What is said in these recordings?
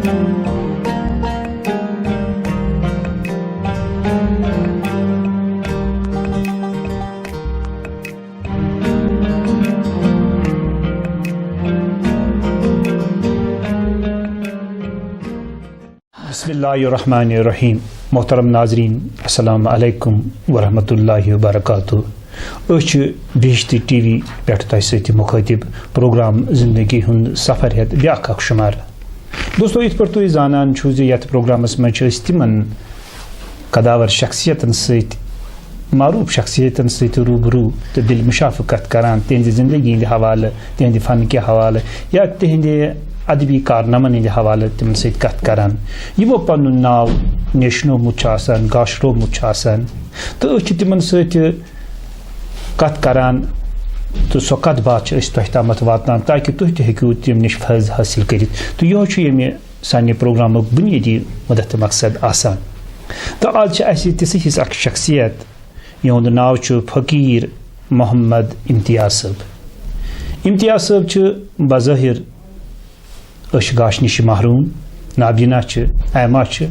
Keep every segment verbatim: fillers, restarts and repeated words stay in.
بسم اللہ الرحمن الرحیم۔ محترم ناظرین، السلام علیکم ورحمۃ اللہ وبرکاتہ۔ أسۍ چھِ بہشتی ٹی وی پٮ۪ٹھ تۄہہِ سۭتۍ مُخٲطِب، پروگرام زندگی ہُنٛد سفر ہٮ۪تھ بیٛاکھ اکھ شمار۔ دوستو، یِتھ پٲٹھۍ تُہۍ زانان چھِو زِ یَتھ پروگرامَس منٛز چھِ أسۍ تِمَن قداور شخصیتَن سۭتۍ، معروٗف شخصیتَن سۭتۍ روٗبروٗ تہٕ دِل مُشافہٕ کَتھ کَران، تِہنٛزِ زندگی ہِنٛدِ حوالہٕ، تِہنٛدِ فن کہِ حوالہٕ یا تِہنٛدِ ادبی کارنامن ہِنٛدِ حوالہٕ تِمن سۭتۍ کَتھ کَران، یِمو پنُن ناو نیشنومُت چھُ آسان، گاشرومُت چھُ آسان، تہٕ أسۍ چھِ تِمن سۭتۍ کَتھ کَران، تہٕ سۄ کَتھ باتھ چھِ أسۍ تۄہہِ تامَتھ واتناوان، تاکہِ تُہۍ تہِ ہیٚکِو تِم نِش فٲیدٕ حٲصِل کٔرِتھ۔ تہٕ یِہوٚے چھُ ییٚمہِ سانہِ پروگرامُک بُنیٲدی مُدعا تہٕ مقصد آسان۔ تہٕ آز چھِ اَسہِ تِژھٕے ہِش اَکھ شخصیت، یِہُنٛد ناو چھُ فقیٖر محمد امتیاز صٲب۔ امتیاز صٲب چھِ بظٲہِر أچھ گاش نِش محروٗم، نابینا چھِ، اعمیٰ چھِ،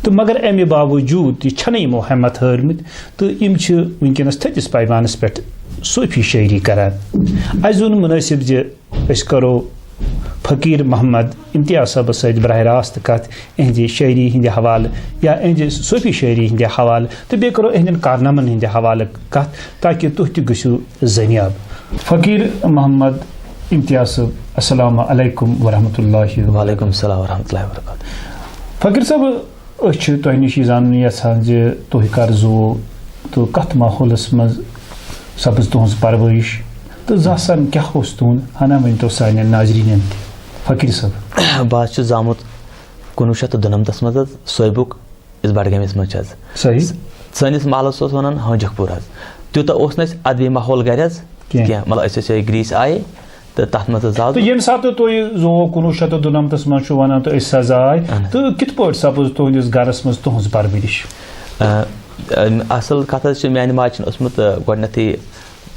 تہٕ مگر اَمہِ باوجوٗد تہِ چھَنہٕ یِمو ہٮ۪مَتھ ہٲرمٕتۍ تہٕ یِم چھِ وٕنکیٚنَس تھٔدِس پیمانَس پٮ۪ٹھ صوٗفی شٲعری کَران۔ اَسہِ زیوٗن مُنٲسِب زِ أسۍ کَرو فقیٖر محمد امتیاز صٲبَس سۭتۍ براہ راست کَتھ، اِہِنٛزِ شٲعری ہِنٛدِ حوالہٕ یا اِہِنٛزِ صوٗفی شٲعری ہِنٛدِ حوالہٕ، تہٕ بیٚیہِ کَرو اِہِنٛدٮ۪ن کارنامَن ہِنٛدِ حوالہٕ کَتھ، تاکہِ تُہۍ تہِ گٔژھِو زٲنیاب۔ فقیٖر محمد امتیاز صٲب، السلام علیکم ورحمۃ اللہ وبرکاتہ۔ وعلیکم السلام ورحمۃ اللہ وبرکاتہ۔ فقیٖر صٲب، أسۍ چھِ تۄہہِ نِش یہِ زانُن یَژھان زِ تُہۍ کَر زُوو تہٕ کَتھ ماحولَس منٛز سَپٕز تُہٕنٛز پَرؤرِش تہٕ زاسان کیٛاہ اوس تُہُنٛد؟ ہنا ؤنۍتو سانٮ۪ن ناظریٖنَن تہِ۔ فقیٖر صٲب۔ بہٕ حظ چھُس زامُت کُنوُہ شیٚتھ تہٕ دُنَمتَس منٛز حظ، صوبُک یُس بڈگٲمِس منٛز چھِ حظ۔ صحیح۔ س-، سٲنِس محلَس اوس وَنان ہٲنجَکھ پوٗر حظ۔ تیوٗتاہ اوس نہٕ اَسہِ ادبی ماحول گرِ حظ کینٛہہ۔ کینٛہہ۔ مطلب، أسۍ ٲسۍ یِہوٚے گرٛیٖسۍ آیے تہٕ تَتھ منٛز حظ زاوُس تہٕ بہٕ۔ ییٚمہِ ساتہٕ تُہۍ زُوو کُنوُہ شیٚتھ تہٕ دُنَمتَس منٛز چھُو وَنان تہٕ أسۍ سا زاے، اہن حظ۔ تہٕ کِتھ پٲٹھۍ سَپٕز تُہٕنٛدِس گرَس منٛز تُہٕنٛز پرؤرِش؟ آ، آ، اَصٕل کَتھ حظ چھِ، میٛانہِ ماجہِ چھِنہٕ اوسمُت، آ، گۄڈٕنٮ۪تھٕے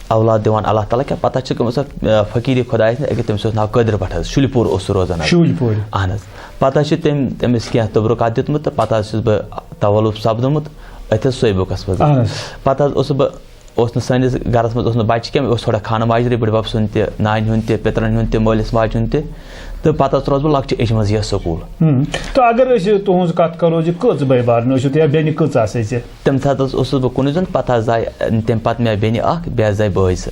اولاد دِوان اللہ تعالیٰ کینٛہہ۔ پَتہٕ حظ چھِ گٔمٕژ اَکھ، آ، فقیٖری خۄدایَس نِش، أکیٛاہ تٔمِس اوس ناو قٲدِر بٹ حظ، شُلہِ پوٗر اوس سُہ روزان حظ۔ شُلہِ پوٗرِ۔ اہن حظ۔ پَتہٕ حظ چھِ تٔمۍ تٔمِس کینٛہہ تبرُکات دیُتمُت تہٕ پَتہٕ حظ چھُس بہٕ تولُف سَپدُمُت أتھۍ حظ صوبُکَس منٛز۔ اہن حظ۔ پَتہٕ حظ اوسُس بہٕ، اوس نہٕ سٲنِس گَرَس منٛز اوس نہٕ بَچہِ کینٛہہ، مےٚ اوس تھوڑا خانہٕ ماجرٕے بٕڈبَب سُنٛد تہِ، نانہِ ہُنٛد تہِ، پِترَن ہُنٛد تہِ، مٲلِس ماجہِ ہُنٛد تہِ۔ تہٕ پَتہٕ حظ ترٛووُس بہٕ لۄکچہِ ایجہِ منٛز یہِ سکوٗل۔ ہُم۔ تہٕ اگر أسۍ تُہٕنٛز کَتھ کَرو زِ کٔژ بٲے بارٕنۍ ٲسِو تُہۍ یا بیٚنہِ کٔژ آسہٕ اَسہِ؟ تَمہِ ساتہٕ حظ اوسُس بہٕ کُنُے زوٚن، پَتہٕ حظ زاے، تَمہِ پَتہٕ مےٚ بیٚنہِ اَکھ، بیٚیہِ حظ زاے بٲے زٕ۔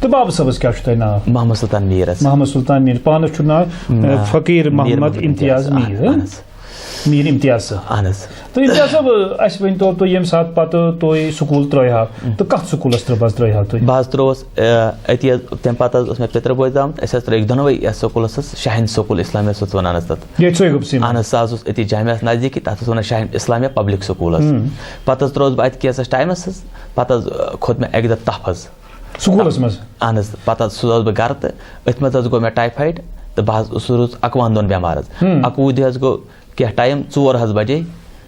تہٕ بابہٕ صٲبَس کیٛاہ چھُ تۄہہِ ناو؟ محمد سلطان میٖر حظ۔ محمد سلطان میٖر۔ پانَس چھُ ناو، ناو اَ، فقیٖر فقیٖر محمد محمد امتیاز امتیاز۔ میٖر۔ اَہَن حظ۔ میٖر امتیاز صٲب۔ اَہَن حظ۔ تہٕ امتیاز صٲب، اَسہِ ؤنۍتو تُہۍ ییٚمہِ ساتہٕ پَتہٕ تُہۍ سکوٗل ترٛٲوِہاو، تہٕ کَتھ سکوٗلَس تہٕ منٛز ترٛٲوِہاو تُہۍ؟ بہٕ حظ ترٛووُس، اَ، أتی حظ، تَمہِ پَتہٕ حظ اوس مےٚ پِتٕر بوے زامُت، اَسہِ حظ ترٛٲوِکھ دۄنوَے یَتھ سکوٗلَس حظ، شاہیٖن سکوٗل اِسلامیہ اوس اَتھ وَنان حظ تَتھ۔ ییٚتہِ سُے گوٚو سیٖما۔ اَہَن حظ، سُہ حظ اوس أتی جامعہ نزدیٖکی، تَتھ اوس وَنان شاہیٖن اِسلامیہ پبلک سکوٗل حظ۔ ہُم۔ پَتہٕ حظ ترٛووُس بہٕ اَتہِ کینٛژَس ٹایمَس حظ، پَتہٕ حظ، آ، کھوٚت مےٚ اَکہِ دۄہ تَپھ حظ۔ سکوٗلَس منٛز؟ اَہَن حظ، پَتہٕ حظ سوٗزُس بہٕ گَرٕ تہٕ أتھۍ منٛز حظ گوٚو مےٚ ٹایفایِڈ تہٕ بہٕ حظ اوسُس روٗز اَکوُہَن دۄہَن بٮ۪مار حظ۔ ہُم۔ اَکوُہ دۄہ حظ گوٚو کینٛہہ ٹایم، ژور حظ بَجے،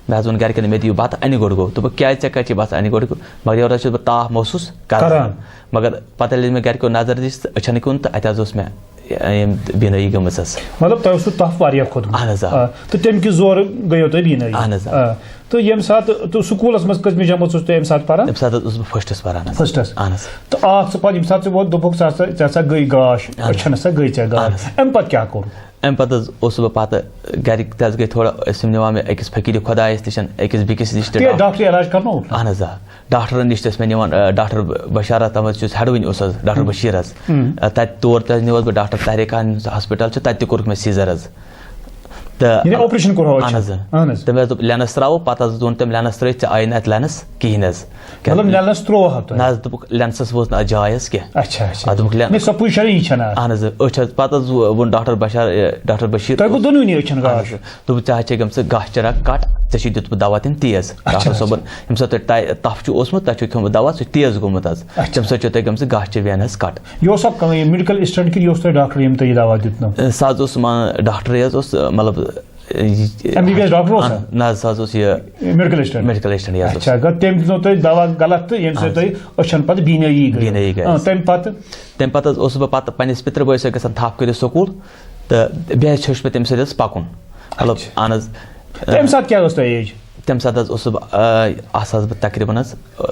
مےٚ حظ ووٚن گَرِکٮ۪ن، مےٚ دِیِو بَتہٕ اَنہِ گۄڈٕ گوٚو، دوٚپُکھ، "کیٛازِ ژےٚ کَتہِ چھِ بَتہٕ اَنہِ گۄڈٕ گوٚو؟" مگر یورٕ حظ چھُس بہٕ تاپھ محسوٗس کَران۔ کَران۔ مگر پَتہٕ ییٚلہِ مےٚ گَرِکیو نظر دِژ تہٕ أچھَن کُن تہٕ اَتہِ حظ اوس مےٚ یہِ، یِم بینٲیی گٔمٕژ حظ۔ مطلب، تۄہہِ اوسوٕ تَپھ واریاہ کھوٚتمُت۔ اہن حظ، آ۔ آ، تہٕ تَمہِ کہِ زورٕ گٔیو تۄہہِ بینٲیی۔ اہن حظ، آ۔ آ، تہٕ ییٚمہِ ساتہٕ، تہٕ سکوٗلَس منٛز کٔژمہِ جمٲژ اوسوٕ تُہۍ اَمہِ ساتہٕ پَران؟ اَمہِ ساتہٕ حظ اوسُس بہٕ فٔسٹَس پَران حظ۔ فٔسٹَس۔ اہن حظ۔ تہٕ آکھ ژٕ پَتہٕ، ییٚمہِ ساتہٕ ژٕ ووت، دوٚپُکھ، "ژٕ ہسا، ژےٚ ہسا گٔے گاش، اہن حظ۔ أچھَن ہسا گٔے ژےٚ گاش۔" اہن حظ۔ اَمہِ پَتہٕ کیٛاہ کوٚر؟ اَمہِ پَتہٕ حظ اوسُس بہٕ پَتہٕ گَرِکۍ تہِ حظ گٔے تھوڑا، ٲسۍ یِم نِوان مےٚ أکِس فقیٖری خۄدایَس نِش، أکِس بیٚکِس نِش تہِ تہِ ڈاکٹر۔ ڈاکٹری علاج کَرنووُکھ؟ اہن حظ، آ۔ ڈاکٹرَن نِش تہِ ٲسۍ مےٚ نِوان، آ، ڈاکٹر بشارت احمد چھُس ہٮ۪ڈوٕنۍ اوس حظ، ڈاکٹر ہُم۔ بشیٖر حظ۔ ہُم۔ آ، تَتہِ تور تہِ حظ نیوٗہَس بہٕ ڈاکٹر طاہر خان ہاسپِٹل چھُ، تَتہِ تہِ کوٚرُکھ مےٚ سیٖزر حظ۔ تہٕ یعنی operation کوٚرہو اَہَن أچھَن؟ حظ۔ اَہَن حظ۔ تٔمۍ حظ دوٚپ، "لینس ترٛاوو"، پَتہٕ حظ ووٚن تٔمۍ، "لینس ترٛٲوِتھ ژےٚ آیی نہٕ اَتہِ لینس کِہیٖنۍ حظ۔" کیٛاہ مطلب، لینس ترٛووہا تۄہہِ؟ نہ حظ، دوٚپُکھ، لینسَس وٲژ نہٕ اَتھ جاے حظ کینٛہہ۔ اچھا، اچھا۔ اَتھ دوٚپُکھ، لین-، مےٚ سۄ پُے شرٲیی چھَنہٕ اَتھ۔ اَہَن حظ، أچھ حظ، پَتہٕ حظ ووٚن ڈاکٹر بشار، یہِ، ڈاکٹر بشیٖر تۄہہِ گوٚو اوس۔ دۄنوٕنی أچھَن گاش؟ اَہَن حظ۔ دوٚپُکھ، "ژےٚ حظ چھے گٔمژٕ گاش چرک کٹ، ژےٚ چھُے دیُتمُت دوا تٔمۍ تیز۔" اچھا، ڈاکٹر اچھا۔ صٲبن، ییٚمہِ ساتہٕ تۄہہِ ٹاے-، تَپھ چھُ اوسمُت، تۄہہِ چھُو کھیوٚمُت دوا، سُہ چھُ تیز گوٚمُت حظ۔ اچھا۔ تَمہِ سۭتۍ چھو تۄہہِ گٔمژٕ گاشہِ وینہٕ حظ کٹ۔ یہِ اوسا کانٛہہ یہِ میڈیکل اسسٹنٹ کِنہٕ یہِ اوس تۄہہِ ڈاکٹر ییٚمۍ تۄہہِ یہِ دوا دیُتنو؟ اے، سُہ حظ اوس مان-، ڈاکٹرٕے حظ اوس، مطلب، اے، یہِ، M B B S doctor اوسا؟ اہن، نہ حظ، سُہ حظ اوس یہِ میڈیکل اسسٹنٹ۔ میڈیکل اسسٹنٹ یہِ حظ اوس۔ اچھا، گوٚو تٔمۍ دیُتنو تۄہہِ دوا غلط تہٕ ییٚمہِ سۭتۍ اہن حظ۔ تۄہہِ أچھن پتہٕ بینٲیی گٔے۔ بینٲیی گٔے آ، حظ۔ تَمہِ پتہٕ؟ تَمہِ پتہٕ حظ اوسُس بہٕ پتہٕ پننِس پِترِ بٲے سۭتۍ گژھان تھپھ کٔرِتھ سکوٗل تہٕ بیٚیہِ حظ ہیوٚچھ مےٚ تٔمِس سۭتۍ حظ پکُن۔ مطلب، اہن حظ۔ تَمہِ ساتہٕ کیٛاہ ٲس تۄہہِ ایج؟ تَمہِ ساتہٕ حظ اوسُس بہٕ، آ، آسہٕ حظ بہٕ تقریٖباً حظ، آ،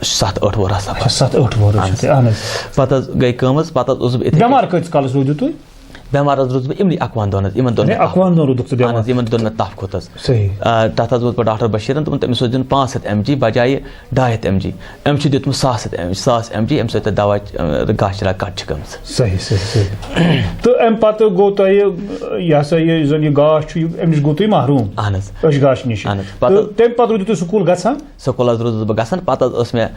ستھ ٲٹھ وُہُر آسہٕ ہا بہٕ۔ اچھا، ستھ ٲٹھ وُہُر ٲسِو اہن حظ۔ تُہۍ، اہن حظ۔ پَتہٕ حظ گٔے کٲم حظ، پَتہٕ حظ اوسُس بہٕ یِتھَے بٮ۪مار کٔژ کالَس روٗدِو تُہۍ؟ بٮ۪مار حظ روٗدُس بہٕ یِمنٕے اَکوُہَن دۄہَن حظ، یِمَن دۄن یعنی مےٚ تَپھ، اَکوُہَن دۄہَن روٗدُکھ ژٕ اہن بٮ۪مار؟ حظ، یِمَن دۄن مےٚ تَپھ کھوٚت حظ۔ صحیح۔ آ، تَتھ حظ ووت پَتہٕ ڈاکٹر بشیٖرَن، دوٚپُن، تٔمِس اوس دیُن پانٛژھ ہَتھ ایم جی بجایہِ ڈاے ہَتھ ایم جی۔ أمۍ چھُ دیُتمُت ساس ہَتھ ایم، ساس ایم جی، اَمہِ سۭتۍ تَتھ دوا، آ، گاسہٕ چراگ کَٹ چھِ گٔمٕژ۔ صحیح، صحیح، صحیح۔ تہٕ اَمہِ پَتہٕ گوٚو تۄہہِ، یہِ ہسا یہِ، یُس زَن یہِ گاش چھُ، یہِ، اَمہِ نِش گوٚو تُہۍ محروٗم۔ اہن حظ۔ أچھ گاش نِش۔ اہن حظ۔ پَتہٕ تہٕ تَمہِ پَتہٕ روٗدِو تُہۍ سکوٗل گژھان؟ سکوٗل حظ روٗدُس بہٕ گژھان، پَتہٕ حظ ٲس مےٚ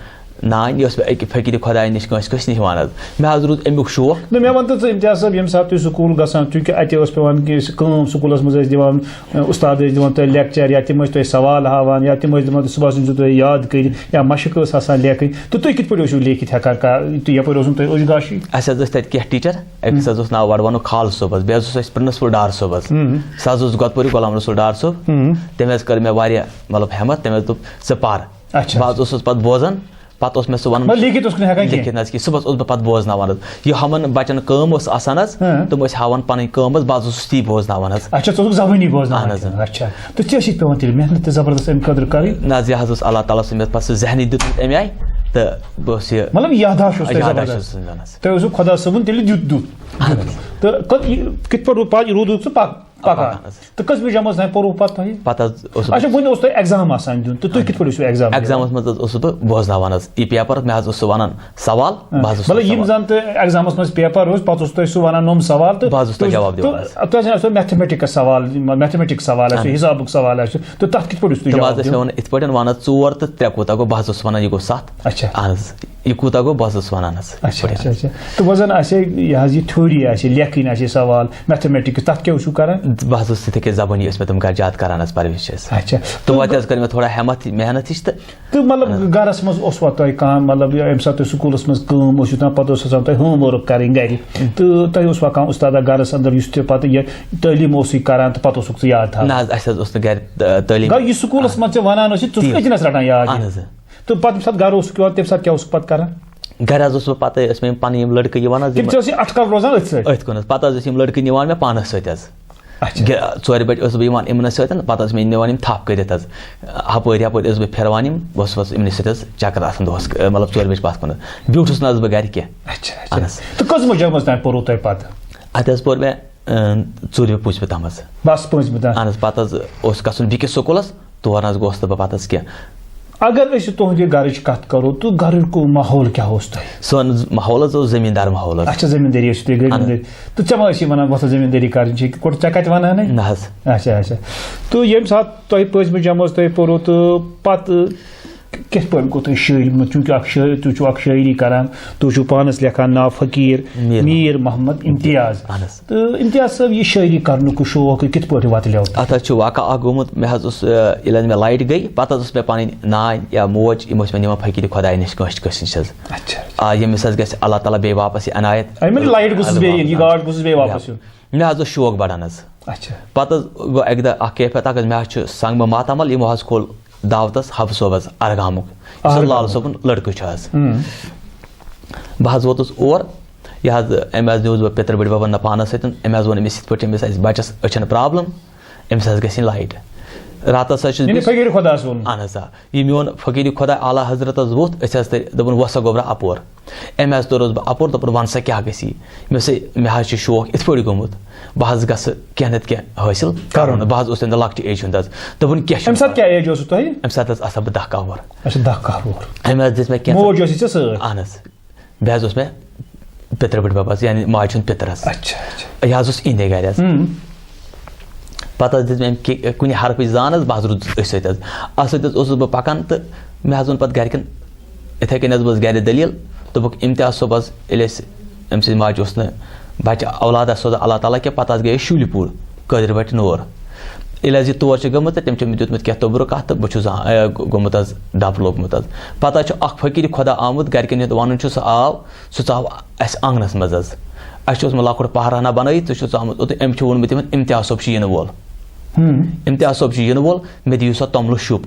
نانۍ، یہِ ٲس مےٚ أکہِ فقیٖرِ خۄدایہِ نِش کٲنٛسہِ، کٲنٛسہِ نِش وَنان حظ۔ مےٚ حظ روٗد اَمیُک شوق۔ نہ، مےٚ وَن تہٕ ژٕ، امتیاز صٲب، ییٚمہِ ساتہٕ تُہۍ سکوٗل گژھان، چوٗنٛکہِ اَتہِ ٲس پٮ۪وان کہِ أسۍ کٲم، سکوٗلَس منٛز ٲسۍ دِوان، اُستاد ٲسۍ دِوان تۄہہِ لیکچر، یا تِم ٲسۍ تۄہہِ سوال ہاوان، یا تِم ٲسۍ دَپان، "صُبحَس أنۍزیو تُہۍ یاد کٔرِتھ"، یا مَشٕق ٲس آسان لیکھٕنۍ، تہٕ تُہۍ کِتھ پٲٹھۍ ٲسِو لیکھِتھ ہٮ۪کان کا-، تُہۍ یَپٲرۍ اوسوٕ نہٕ تۄہہِ أچھ گاشٕے؟ اَسہِ حظ ٲسۍ تَتہِ کینٛہہ ٹیٖچَر، أکِس حظ اوس ناو وَڈوَنُک خال صٲب حظ، بیٚیہِ حظ اوس اَسہِ پرنسپل ڈار صٲب حظ۔ سُہ حظ اوس گۄدپوٗرِ غلام رسول ڈار صٲب۔ تٔمۍ حظ کٔر مےٚ واریاہ، مطلب، ہٮ۪مَتھ، تٔمۍ حظ دوٚپ، "ژٕ پَر۔" اچھا۔ بہٕ حظ اوسُس پَتہٕ بوزان، پَتہٕ اوس مےٚ سُہ وَنان، مگر لیکھِتھ اوس نہٕ ہٮ۪کان کینٛہہ؟ لیکھِتھ نہ حظ کینٛہہ، صُبحَس اوسُس بہٕ پَتہٕ بوزناوان حظ۔ یہِ ہُمَن بَچَن کٲم ٲس آسان حظ، تِم ٲسۍ ہاوان پَنٕنۍ کٲم حظ، بہٕ حظ اوسُس تی بوزناوان حظ۔ اچھا، ژٕ اوسُکھ زبٲنی بوزناوان اہن حظ۔ کینٛہہ؟ اچھا۔ تہٕ ژےٚ ٲسٕے پٮ۪وان تیٚلہِ محنت تہِ زبردست اَمہِ خٲطرٕ کَرٕنۍ؟ نہ حظ، یہِ حظ اوس اللہ تعالیٰ سُنٛد مےٚ پَتہٕ سُہ ذہنی دیُتمُت اَمہِ آیہِ، تہٕ بہٕ اوسُس یہِ مطلب، یاداشت اوس تۄہہِ یاداشت زبردست۔ اوسُس زَن حظ۔ تۄہہِ اوسوٕ خۄدا صٲبُن تیٚلہِ دیُت، دیُت۔ اہن حظ۔ تہٕ کَتھ-، یہِ کِتھ پٲٹھۍ روٗد پَتہٕ، روٗدُکھ ژٕ پَک-، پَکان؟ پَکان حظ۔ تہٕ کٔژمہِ جمٲژ تام پوٚروٕ پَتہٕ تۄہہِ؟ پَتہٕ حظ اوسُس اچھا، بہٕ وۄنۍ اوس تۄہہِ exam آسان دیُن، تہٕ تُہۍ کِتھ پٲٹھۍ ٲسِو exam دِوان؟ Examس منٛز حظ اوسُس بہٕ بوزناوان حظ یہِ paper، مےٚ حظ اوس سُہ وَنان سوال، بہٕ حظ اوسُس مطلب، یِم سوال۔ زَن تہٕ examس منٛز paper اوس، پَتہٕ اوس تۄہہِ سُہ وَنان نوٚم سوال تہٕ بہٕ حظ اوس تۄہہِ تۄہہِ، جواب دِوان تہٕ حظ۔ تۄہہِ آسہِ mathematicس سوال، mathematics سوال آسہِ، اہن۔ حِسابُک سوال آسہِ، تہٕ تَتھ کِتھ پٲٹھۍ اوس تُہۍ تِم جواب حظ ٲسۍ دِوان؟ مےٚ وَنان، یِتھ پٲٹھۍ وَنان، ژور تہٕ ترٛےٚ کوٗتاہ گوٚو؟ بہٕ حظ اوسُس وَنان، یہِ گوٚو سَتھ۔ اچھا۔ اہن حظ۔ یہِ کوٗتاہ گوٚو؟ بہٕ حظ اوسُس وَنان حظ۔ اچھا، اچھا، اچھا۔ تہٕ وۄنۍ زَن آسہِ ہے، یہِ حظ یہِ theory آسہِ، لیکھٕنۍ آسہِ سوال، mathematics، تَتھ کیٛاہ اوسوٕ کَران؟ بہٕ حظ اوسُس تِتھَے کٔنۍ زبٲنی ٲسۍ مےٚ تِم گَرِ زیادٕ کَران حظ پَروِش حظ۔ اچھا۔ تہٕ وَتہِ حظ کٔر مےٚ تھوڑا ہٮ۪مَتھ، محنت ہِش تہٕ۔ تہٕ مطلب، اہن حظ۔ گَرَس منٛز اوسوا تۄہہِ کانٛہہ، مطلب، ییٚمہِ ساتہٕ تُہۍ سکوٗلَس منٛز کٲم ٲسِو دِوان، پَتہٕ اوس آسان تۄہہِ homework کَرٕنۍ گَرِ، تہٕ تۄہہِ اوسوا کانٛہہ اُستادا گَرَس اَندَر، یُس تہِ پَتہٕ یہِ تعلیٖم اوسُے کَران تہٕ پَتہٕ اوسُکھ ژٕ یاد تھاوان؟ نہ حظ، اَسہِ حظ اوس نہٕ گَرِ، آ، تعلیٖم۔ گوٚو یہِ سکوٗلَس منٛز ژےٚ وَنان ٲسِتھ، ژٕ اوسُکھ تی۔ أتنَس رَٹان یاد یہِ؟ اہن حظ۔ تہٕ پَتہٕ ییٚمہِ ساتہٕ گَرٕ اوسُکھ یِوان، تَمہِ ساتہٕ کیٛاہ اوسُکھ پَتہٕ کَران؟ گَرِ حظ اوسُس بہٕ پَتہٕ، ٲسۍ مےٚ یِم پَنٕنۍ یِم لٔڑکہٕ یِوان حظ، تِم یِم چھِ ٲسۍ اَٹکَل روزان أتھۍ سۭتۍ؟ أتھۍ کُن حظ۔ پَتہٕ حظ ٲسۍ یِم لٔڑکہٕ نِوان مےٚ پانَس سۭتۍ حظ۔ اچھا۔ گہِ-، ژورِ بَجہِ اوسُس بہٕ یِوان یِمنَس سۭتۍ، پَتہٕ ٲسۍ مےٚ نِوان یِم تھَپھ کٔرِتھ حظ۔ ہَپٲرۍ یَپٲرۍ اوسُس بہٕ پھِروان یِم، بہٕ اوسُس پَتہٕ یِمنٕے سۭتۍ حظ چَکرَس آسان دۄہَس، مطلب، ژورِ بَجہِ پَتھ کُن حظ۔ بیوٗٹھُس نہٕ حظ بہٕ گَرِ کینٛہہ۔ اچھا، اچھا۔ اہن حظ۔ تہٕ کٔژمہِ جمٲژ تام پوٚروٕ تۄہہِ پَتہٕ؟ اَتہِ حظ پوٚر مےٚ، اۭں، ژوٗرمہِ پوٗنٛژمہِ تام حظ۔ بَس پوٗنٛژمہِ تام؟ اہن حظ، پَتہٕ حظ اوس گژھُن بیٚکِس سکوٗلَس، تور نہ حظ گوس نہٕ بہٕ پَتہٕ حظ کینٛہہ۔ اگر أسۍ تُہٕنٛدِ گَرٕچ کَتھ کَرو، تہٕ گَرُک ماحول کیٛاہ اوس تۄہہِ؟ سون ز-، ماحول حظ اوس زٔمیٖندار ماحول حظ۔ اچھا، زٔمیٖندٲری ٲسِو تُہۍ گٔے اہن حظ۔ زٔمیٖندٲری۔ تہٕ ژےٚ ما ٲسی وَنان، وۄتھ حظ زٔمیٖندٲری کَرٕنۍ چھِ، یہِ کوٚر ژےٚ کَتہِ وَنان ہے؟ نہ حظ۔ اچھا، اچھا۔ تہٕ ییٚمہِ ساتہٕ تۄہہِ پٲنٛژمہِ جمٲژ تۄہہِ پوٚروٕ، تہٕ پَتہٕ کِتھ پٲٹھۍ گوٚو تۄہہِ شٲعری منٛز؟ چوٗنٛکہِ اَکھ شٲعر، تُہۍ چھِو اَکھ شٲعری کَران، تُہۍ چھِو پانَس لیکھان ناو فقیٖر میر۔ میر محمد امتیاز۔ اہن حظ۔ تہٕ امتیاز صٲب، یہِ شٲعری کرنُک شوق کِتھ پٲٹھۍ وۄتلیو؟ اتھ حظ چھُ واقعہ اکھ گوٚمُت، مےٚ حظ اوس، آ، ییٚلہِ حظ مےٚ لایٹ گٔے، پتہٕ حظ اوس مےٚ پنٕنۍ نانۍ یا موج، یِم ٲسۍ مےٚ نِوان فقیٖر خۄداے نِش کٲنٛسہِ کٲنٛسہِ نِش حظ۔ اچھا۔ آ، ییٚمِس حظ گژھِ اللہ تعالیٰ بیٚیہِ واپس یہِ عنایت۔ أمۍ ؤنۍ لایٹ گوٚژھُس بیٚیہِ یِنۍ، یہِ گاش گوٚژھُس بیٚیہِ واپس یُن۔ مےٚ حظ اوس شوق بڑان حظ۔ اچھا۔ پتہٕ حظ گوٚو اکہِ دۄہ اکھ کیفیت اکھ حظ، مےٚ حظ چھُ سنگ ماتامل، یِمو حظ کھول دعوت حظ حبہٕ صٲب حظ ارگامُک، یُس حظ اہرگام۔ لال صٲبُن لڑکہٕ چھُ حظ۔ ہم۔ بہٕ حظ ووتُس اور، یہِ حظ، أمۍ حظ نیوٗس بہٕ پِتٕر بٔڈۍ بَبَن نہ پانَس سۭتۍ، أمۍ حظ ووٚن أمِس یِتھ پٲٹھۍ، أمِس آسہِ بَچَس أچھَن پرٛابلِم، أمِس حظ گژھِ یِنۍ لایٹ۔ راتَس حظ چھُس یعنی بہٕ فقیٖر خۄداہَس ووٚن۔ اَہَن حظ، آ۔ یہِ میون فقیٖر خۄدا اعلیٰ حضرت حظ ووٚتھ، أسۍ حظ تٔرۍ، دوٚپُن، "وۄتھ سا گوٚبرا اَپور۔" أمۍ حظ توٚر حظ بہٕ اَپور، دوٚپُن، "وَن سا کیٛاہ گژھِ؟" مےٚ وَنے، "مےٚ حظ چھُ شوق یِتھ پٲٹھۍ گوٚمُت، بہٕ حظ گژھٕ کینٛہہ نَتہٕ کینٛہہ حٲصِل کَرُن۔" کَرُن۔ بہٕ حظ اوسُس تَمہِ دۄہ لۄکٹہِ ایجہِ ہُنٛد حظ۔ دوٚپُن، "کینٛہہ چھُنہٕ اَمہِ ساتہٕ پَرواے۔" کیٛاہ ایج اوسوٕ تۄہہِ؟ اَمہِ ساتہٕ حظ آسہٕ ہا بہٕ دَہ کَہہ وُہُر۔ اچھا، دَہ کَہہ وُہُر۔ أمۍ حظ دِژ مےٚ کینٛہہ موج ٲسٕے ژےٚ سۭتۍ؟ اَہَن حظ۔ بیٚیہِ حظ اوس مےٚ پِتٕر بٔڈۍ بَب حظ، یعنی ماجہِ ہُنٛد پِتٕر حظ۔ اچھا، اچھا۔ یہِ حظ اوس یِہِنٛدے گَرِ حظ۔ ہم۔ پَتہٕ حظ دِژ مےٚ أمۍ کہِ-، کُنہِ حرفٕچ زان حظ، بہٕ حظ روٗدُس أتھۍ سۭتۍ حظ۔ اَتھ سۭتۍ حظ اوسُس بہٕ پَکان تہٕ مےٚ حظ ووٚن پَتہٕ گَرِکٮ۪ن، یِتھَے کٔنۍ حظ بہٕ اوسُس گَرِ دٔلیٖل، دوٚپُکھ، اِمتیاز صٲب حظ، ییٚلہِ اَسہِ أمۍ سٕنٛزِ ماجہِ اوس نہٕ بَچہٕ اولاد اَسہِ سوزان اللہ تعالیٰ کینٛہہ، پَتہٕ حظ گٔے أسۍ شُلہِ پوٗر، قٲدِر بَٹہِ نور۔ ییٚلہِ حظ یہِ تور چھِ گٔمٕژ تہٕ تٔمۍ چھِ مےٚ دیُتمُت کینٛہہ توٚبرُک اَتھ تہٕ بہٕ چھُس زا-، اے، گوٚمُت حظ ڈَپھ لوٚگمُت حظ۔ پَتہٕ حظ چھُ اَکھ فقیٖر خۄدا آمُت، گَرِکٮ۪ن ہُنٛد وَنُن چھُ سُہ آو، سُہ ژاو اَسہِ آنٛگنَس منٛز حظ۔ اَسہِ چھُ اوسمُت لۄکُٹ پہرٕ ہنا بَنٲیِتھ، سُہ چھُ ژامُت اوٚت، أمۍ چھُ ووٚنمُت یِمَن، "اِمتیاز صٲب چھُ یِنہٕ وول۔ ہم۔ اِمتیاز صٲب چھُ یِنہٕ وول، مےٚ دِیِو سا توٚملہٕ شُپ۔"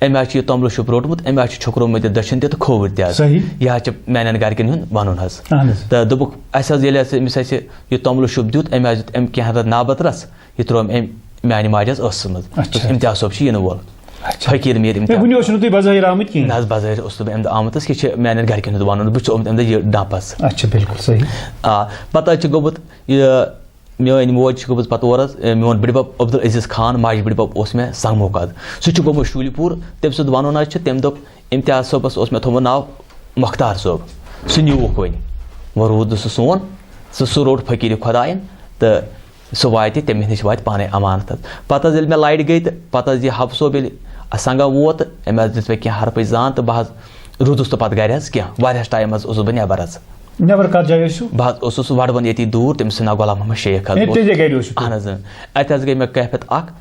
أمۍ حظ چھُ یہِ توٚملہٕ شُپ روٚٹمُت، أمۍ حظ چھُ چھۄکرومُت یہِ دٔچھُن تہِ تہٕ کھووُر تہِ حظ۔ صحیح۔ یہِ حظ چھِ میٛانٮ۪ن گَرِکٮ۪ن ہُنٛد وَنُن حظ۔ اہن حظ۔ تہٕ دوٚپُکھ، اَسہِ حظ ییٚلہِ اَسہِ أمِس اَسہِ یہِ توٚملہٕ شُپ دیُت، أمۍ حظ دیُت أمۍ کینٛہہ رَتھ نابَترَس، یہِ ترٛوو أمۍ میانہِ ماجہِ حظ ٲسس منٛز۔ اچھا۔ امتیاز صٲب چھُ یِنہٕ وول۔ اچھا۔ فقیٖر میٖر ہے، امتیاز۔ وُنہِ اوسُو نہٕ تُہۍ بظٲہِر آمٕتۍ کِہیٖنۍ؟ نہ حظ، بظٲہِر اوسُس نہٕ بہٕ امہِ دۄہ آمُت حظ، کہِ چھِ میانٮ۪ن گرِکٮ۪ن ہُنٛد وَنُن، بہٕ چھُس آمُت امہِ دۄہ یہِ ڈمپس۔ اچھا، بِلکُل صحیح۔ آ، پتہٕ حظ چھُ گوٚمُت یہِ، میٲنۍ موج چھِ گٔمٕژ پتہٕ اور حظ، اے، میون بٕڈِبب عبدالعزیز خان، ماجہِ بٕڈِبب اوس مےٚ سنگمُک حظ۔ سُہ چھُ گوٚمُت شوٗلہِ پوٗر، تٔمۍ سُنٛد وَنُن حظ چھُ، تٔمۍ دوٚپ، امتیاز صٲبس اوس مےٚ تھوٚومُت ناو مۄختار صٲب، سُہ نیوٗکھ وۄنۍ، وۄنۍ روٗد نہٕ سُہ سون، سُہ، سُہ روٚٹ فقیٖرِ خۄدایَن تہٕ سُہ واتہِ، تٔمِس نِش واتہِ پانَے امانت حظ۔ پتہٕ حظ ییٚلہِ مےٚ لَرِ گٔے تہٕ پتہٕ حظ یہِ حبہٕ صٲب ییٚلہِ سنگم ووت تہٕ أمۍ حظ دِژ مےٚ کینٛہہ حرفٕچ زان تہٕ بہٕ حظ روٗدُس نہٕ پتہٕ گرِ حظ کینٛہہ، واریاہس ٹایمس اوسُس بہٕ نٮ۪بر حظ۔ نٮ۪بر کتھ جایہِ ٲسِو؟ بہٕ حظ اوسُس وڈوُن ییٚتی دوٗر، تٔمِس چھُ ناو غلام محمد شیخ حظ۔ ہے، بہٕ اوسُس تیٚلہِ گرِ ٲسِو تُہۍ؟ اہن حظ، اۭں۔ اتہِ حظ گٔے مےٚ کیفیت اکھ،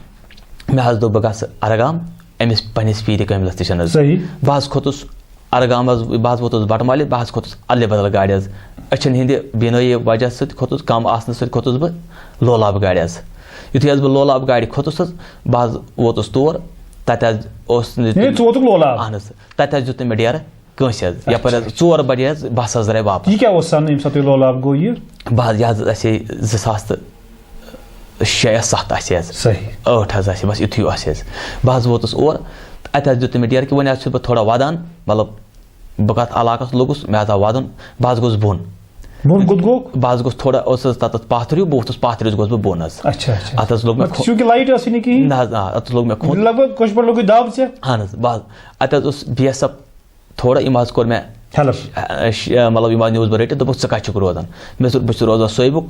مےٚ حظ دوٚپ بہٕ گژھٕ ارگام أمِس پننِس پیٖرِ کٲملس نِش حظ۔ صحیح۔ بہٕ حظ کھوٚتُس ارگام حظ، بہٕ حظ ووتُس بٹہٕ مالہِ، بہٕ حظ کھوٚتُس ادلہِ بدل گاڑِ حظ۔ أچھن ہٕنٛدِ بینٲیی وجہ سۭتۍ کھوٚتُس، کم آسنہٕ سۭتۍ کھوٚتُس بہٕ لولاب گاڑِ حظ۔ یُتھُے حظ بہٕ لولاب گاڑِ کھوٚتُس حظ، بہٕ حظ ووتُس تور، تتہِ حظ اوس نہٕ یعنی تِم ژٕ ووتُکھ لولاب؟ اہن حظ، تتہِ حظ دیُت نہٕ مےٚ ڈیرٕ کٲنٛسہِ حظ۔ اچھا۔ یپٲرۍ حظ ژور بجے حظ بس حظ درٛاے واپس۔ یہِ کیٛاہ اوس سنہٕ ییٚمہِ ساتہٕ تُہۍ لولاب گوٚو یہِ؟ بہٕ حظ، یہِ حظ آسہِ ہے زٕ ساس تہٕ شےٚ یا ستھ آسہِ حظ۔ صحیح۔ ٲٹھ حظ آسہِ، بس یُتھُے آسہِ حظ۔ بہٕ حظ ووتُس اور، تہٕ اتہِ حظ دیُت تٔمۍ مےٚ ڈیرٕ کہِ وۄنۍ حظ چھُس بہٕ تھوڑا ودان، مطلب، بہٕ کتھ علاقس لوٚگُس، مےٚ حظ آو ودُن، بہٕ حظ گوٚوُس بۄن۔ بۄن کوٚت گوٚو؟ بہٕ حظ گوٚوُس تھوڑا، اوس حظ تتتھ پتھ رِیو، بہٕ ووٚتھُس پتھ رِیوس گوٚوُس بہٕ بۄن حظ۔ اچھا، اچھا۔ اتھ حظ لوٚگ مےٚ کھو-، چونکہ لایٹ ٲسٕے نہٕ کِہیٖنۍ۔ نہ حظ، آ، اتھ لوٚگ مےٚ کھوٚن۔ لگ بھگ کٲشِر پٲٹھۍ لوٚگُے دب ژےٚ۔ اہن حظ، بہٕ حظ، اتہِ حظ اوس بی ایس ایف تھوڑا، یِم حظ کوٚر مےٚ help۔ ش-، ش-، مطلب، یِم حظ news بہٕ رٔٹِتھ، دوٚپُکھ، "ژٕ کَتہِ چھُکھ روزان؟" مےٚ دوٚپ، "بہٕ چھُس روزان صٲبُک۔"